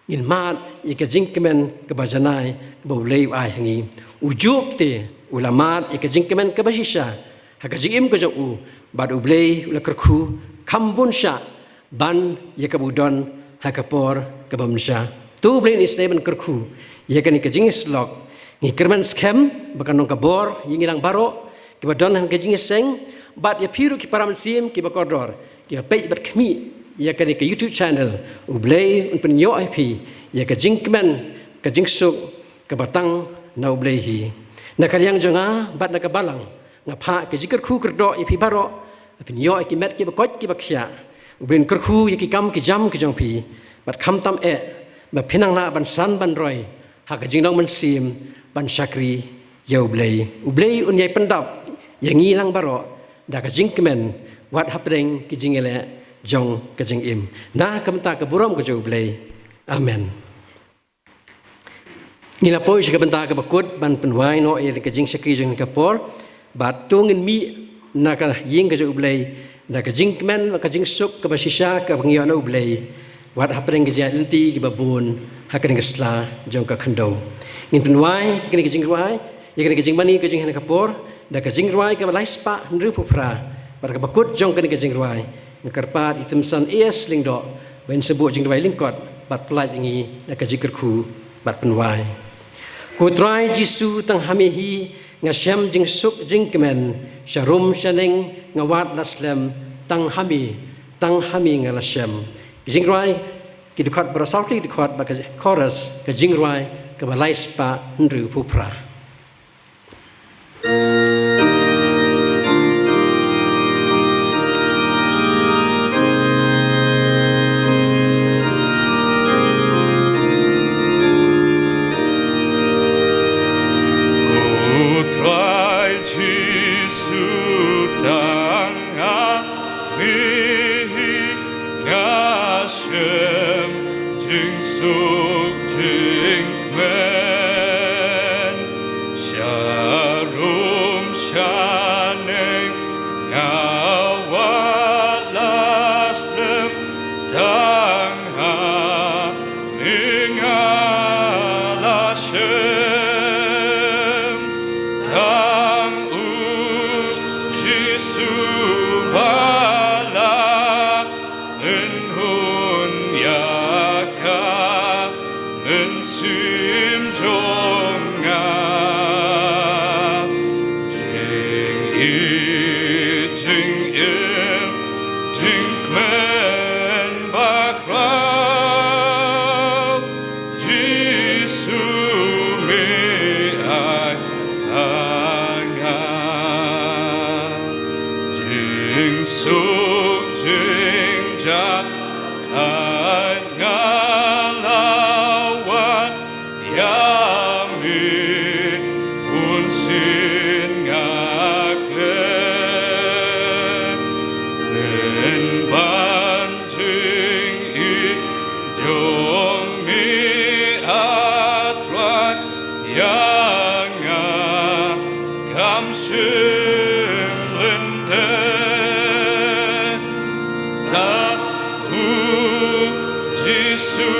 ngin mad ïa ka jingkmen kaba janai kaba U Blei u ai ha ngi. U Job te u la mad ïa ka jingkmen kaba shisha ha ka jingim ka jong u, bad U Blei u la kyrkhu kham bun shah ban ïa kaba u don ha ka por kaba mynshwa. To U Blei un isynei ban kyrkhu ïa kane ka jingïasyllok. Ngi kyrmen skhem ba kan long ka bor ïa ngi lang baroh kiba don ha ka jingïaseng, bad ïa phi ruh ki paramynsiem kiba kordor kiba peit bad khmih ïa kane ka YouTube channel. U Blei un pynïoh ïa phi ïa ka jingkmen, ka jingsuk kaba tang na U Blei hi. Na ka liang jong nga bad na ka balang, nga phah ka jingkyrkhu kyrdoh ïa phi baroh, ba phin ïoh ïa ki met kiba koit kiba khiah. U Blei un kyrkhu ïa ki kam ki jam ki jong phi, bad khamtam eh ba phin nang lah ban san ban roi ha ka jinglong mynsiem ban shakri ïa U Blei. U Blei un ïai pyndap ïa ngi lang baroh da ka jingkmen wat hapdeng ki jingïaleh jong ka jingim. Na ka bynta ka burom ka jong U Blei. Amen. Ngi la poi sha ka bynta kaba kut ban pynwai noh ïa ka jingshakri jong ka por. Bad to ngin mih na ka ïing ka jong U Blei da ka jingkmen bad ka jingsuk kaba shisha kaba ngi ïoh na U Blei, wat hapdeng ka jingïaid lynti kiba bun ha kane ka sla jong ka khyndew. Ngin pynwai ïa kane ka jingrwai, Ïa kane ka jingmane ka jingïalang ka por da ka jingrwai kaba lai spah hynriewphew phra. Bad kaba kut jong kane ka jingrwai nga kyrpad ïa i Tymsan A S Lyngdoh ban sa buh jingrwai lyngkot bad pyllait ïa ngi da ka jingkyrkhu bad pynwai. Ko Trai Jisu, tang ha me hi nga shem jingsuk jingkmen, sharum shaneng nga wad la slem, tang ha me, tang ha me nga la shem. Jingrwai ki dkhot baroh saw tylli ki dkhot bad ka chorus ka jingrwai kaba lai spah hynriewphew phra. Ko Trai Jisu, tang ha me hi nga shem jingsuk jingkmen, sharum shaneng nga wad la slem, tang ha me nga la shem. Tang u Jisu ba la mynhun ïa ka mynsiem jong nga. Jingïeit jingim jingkmen bakhraw, Jisu me ai ha nga. Jingsuk jingjahthait nga la wad ïa me, bunsien nga khlem. Pynban jingïeit jong me, A Trai, ïa nga kam shym lyndet. Tang u Jisu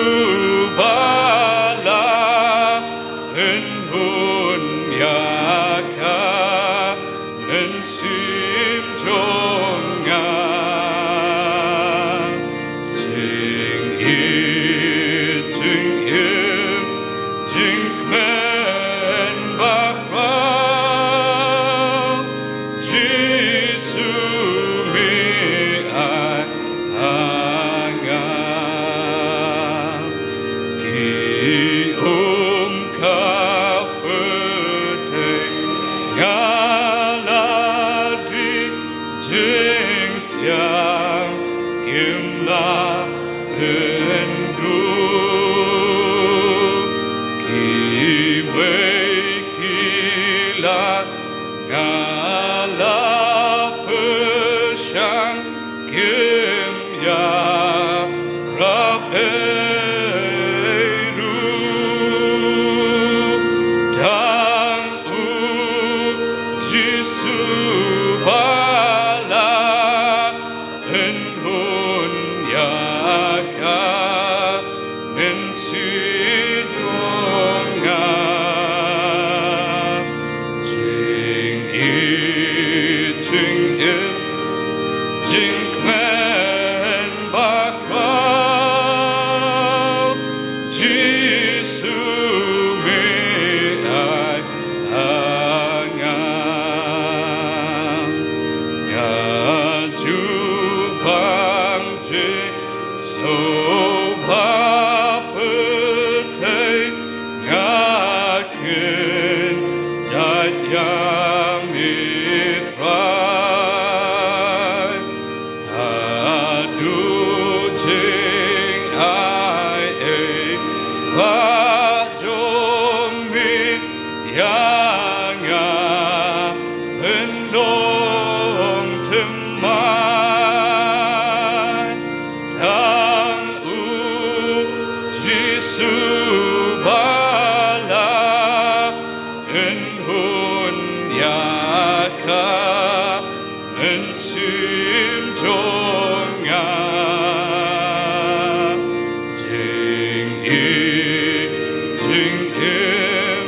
ba la mynhun ïa ka mynsiem jong nga. Jingïeit jingim jingkmen bakhraw, Jisu me ai ha nga. Ki um ka pyrthei nga la die, jingsiang kim lah pynduh. Kiwei ki la nga la pyrshang kim ïarap ei ruh. Tang u Jisu ba la mynhun ïa ka mynsiem jong nga. Jingïeit jingim jingkmen bakhraw, Jisu me ai ha nga. Nga ju pang jingsoh ba pyrthei, nga kyntait ïa me Trai. Haduh jingai ei ba jong me ïa nga pynlong thymmai. Tang u Jisu ba la mynhun ïa ka mynsiem jong nga. Jingïeit jingim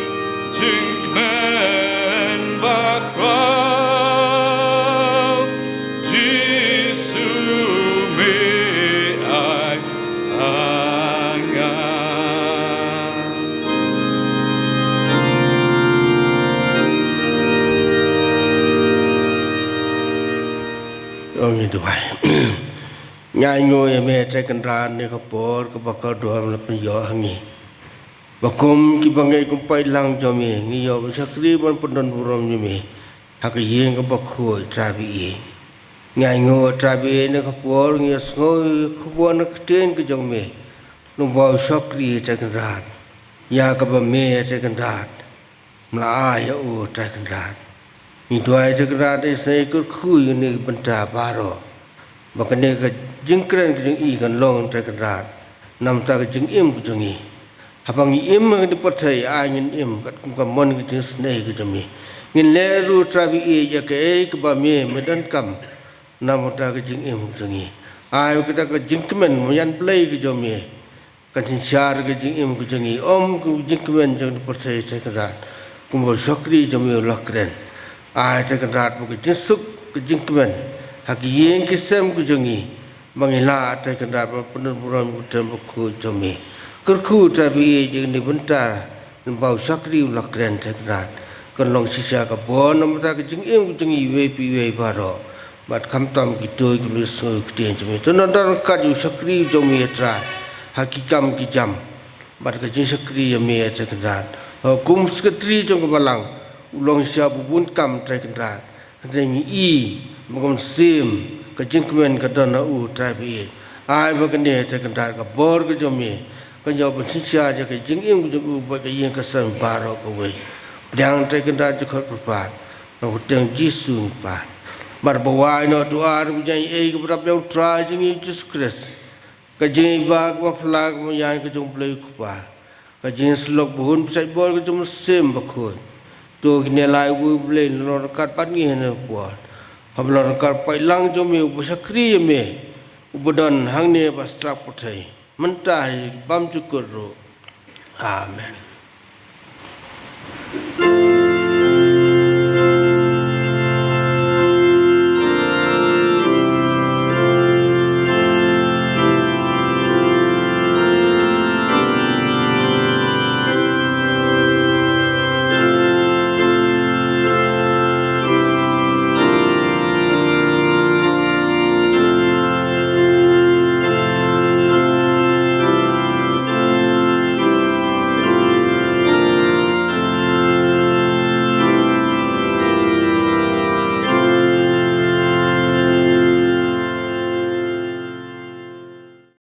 jingkmen Ong ngi duwai. Ngi ainguh ïa me Trai Kynrad ïa ka por kaba kordor me la pynïoh ha ngi, ba kum ki bangeit kum paidlang jong me ngi ïoh ban shakri ban pyndon burom ïa me ha ka ïing kaba khuid Trai ba ïeit. Ngi ainguh Trai ba ïeit, ïa ka por ngi ïa sngew ïa ka khubor na ka ktien ka jong me. Ngi ba u shakri Trai Kynrad ïa kaba me Trai Kynrad me la ai ïa u Trai Kynrad. Ngi duwai Trai Kynrad, isynei kyrkhu ïa kane ka bynta baroh, ba kane ka jingkren ka jong i kan long Trai Kynrad namar ka jingim ka jong i. Haba ngi im ha kane ka pyrthei ai ngin im katkum ka mon ka jingisynei ka jong me. Ngin leh ruh Trai ba ïeit ïa kaei kaba me me donkam namar ka jingim ka jong i. Ai kata ka jingkmen marjan Blei ka jong me kan synshar ka jingim ka jong i, ym ka jingkmen jong ka pyrthei Trai Kynrad. Kumba u shakri jong me u la kren, ai Trai Kynrad ba ka jingsuk ka jingkmen ha ki ïing ki sem ka jong i, ba ngi lah Trai Kynrad ban pyndon burom ïa ka kyrteng bakhuid jong me. Kyrkhu Trai ba ïeit ïa kane ka bynta, namar ba u shakri u la kren Trai Kynrad, kan long shisha ka bor namar ka jingim ka jong iwei pa iwei baroh. Bad khamtam kito kiba la sngew ïa ka ktien jong me. To nang don ryngkat ïa u shakri jong me Trai ha ki kam ki jam bad ka jingshakri ïa me Trai Kynrad. Ha kum u sekretari jong ka balang, u long shisha ba bun kam Trai Kynrad. Hynrei ngi i ba ka mynsiem ka jingkmen ka don ha u Trai ba ïeit. Ai ba kane Trai Kynrad ka bor ka jong me kan ïoh ban synshar ïa ka jingim ka jong u bad ka ïing ka sem baroh kawei. Pdiang Trai Kynrad jingkhot kyrpad na ka kyrteng Jisu ngi pan. Bad ba wai noh to ar ba jong i ei kaba dap ïa u Trai jong ngi Jisu Khrist, ka jingïeit ba kaba phylla ka bymïaid ka jong u Blei u Kpa, ka jingsylloh ba hun pynshait bor ka jong u Mynsiem Bakhuid. To kine lai uwei u Blei un long ryngkat bad ngi ha kane ka por, haba long ryngkat u paidlang jong me uba shakri ïa me, uba don hangne bad sha pyrthei mynta hi bymjukut ruh. Amen.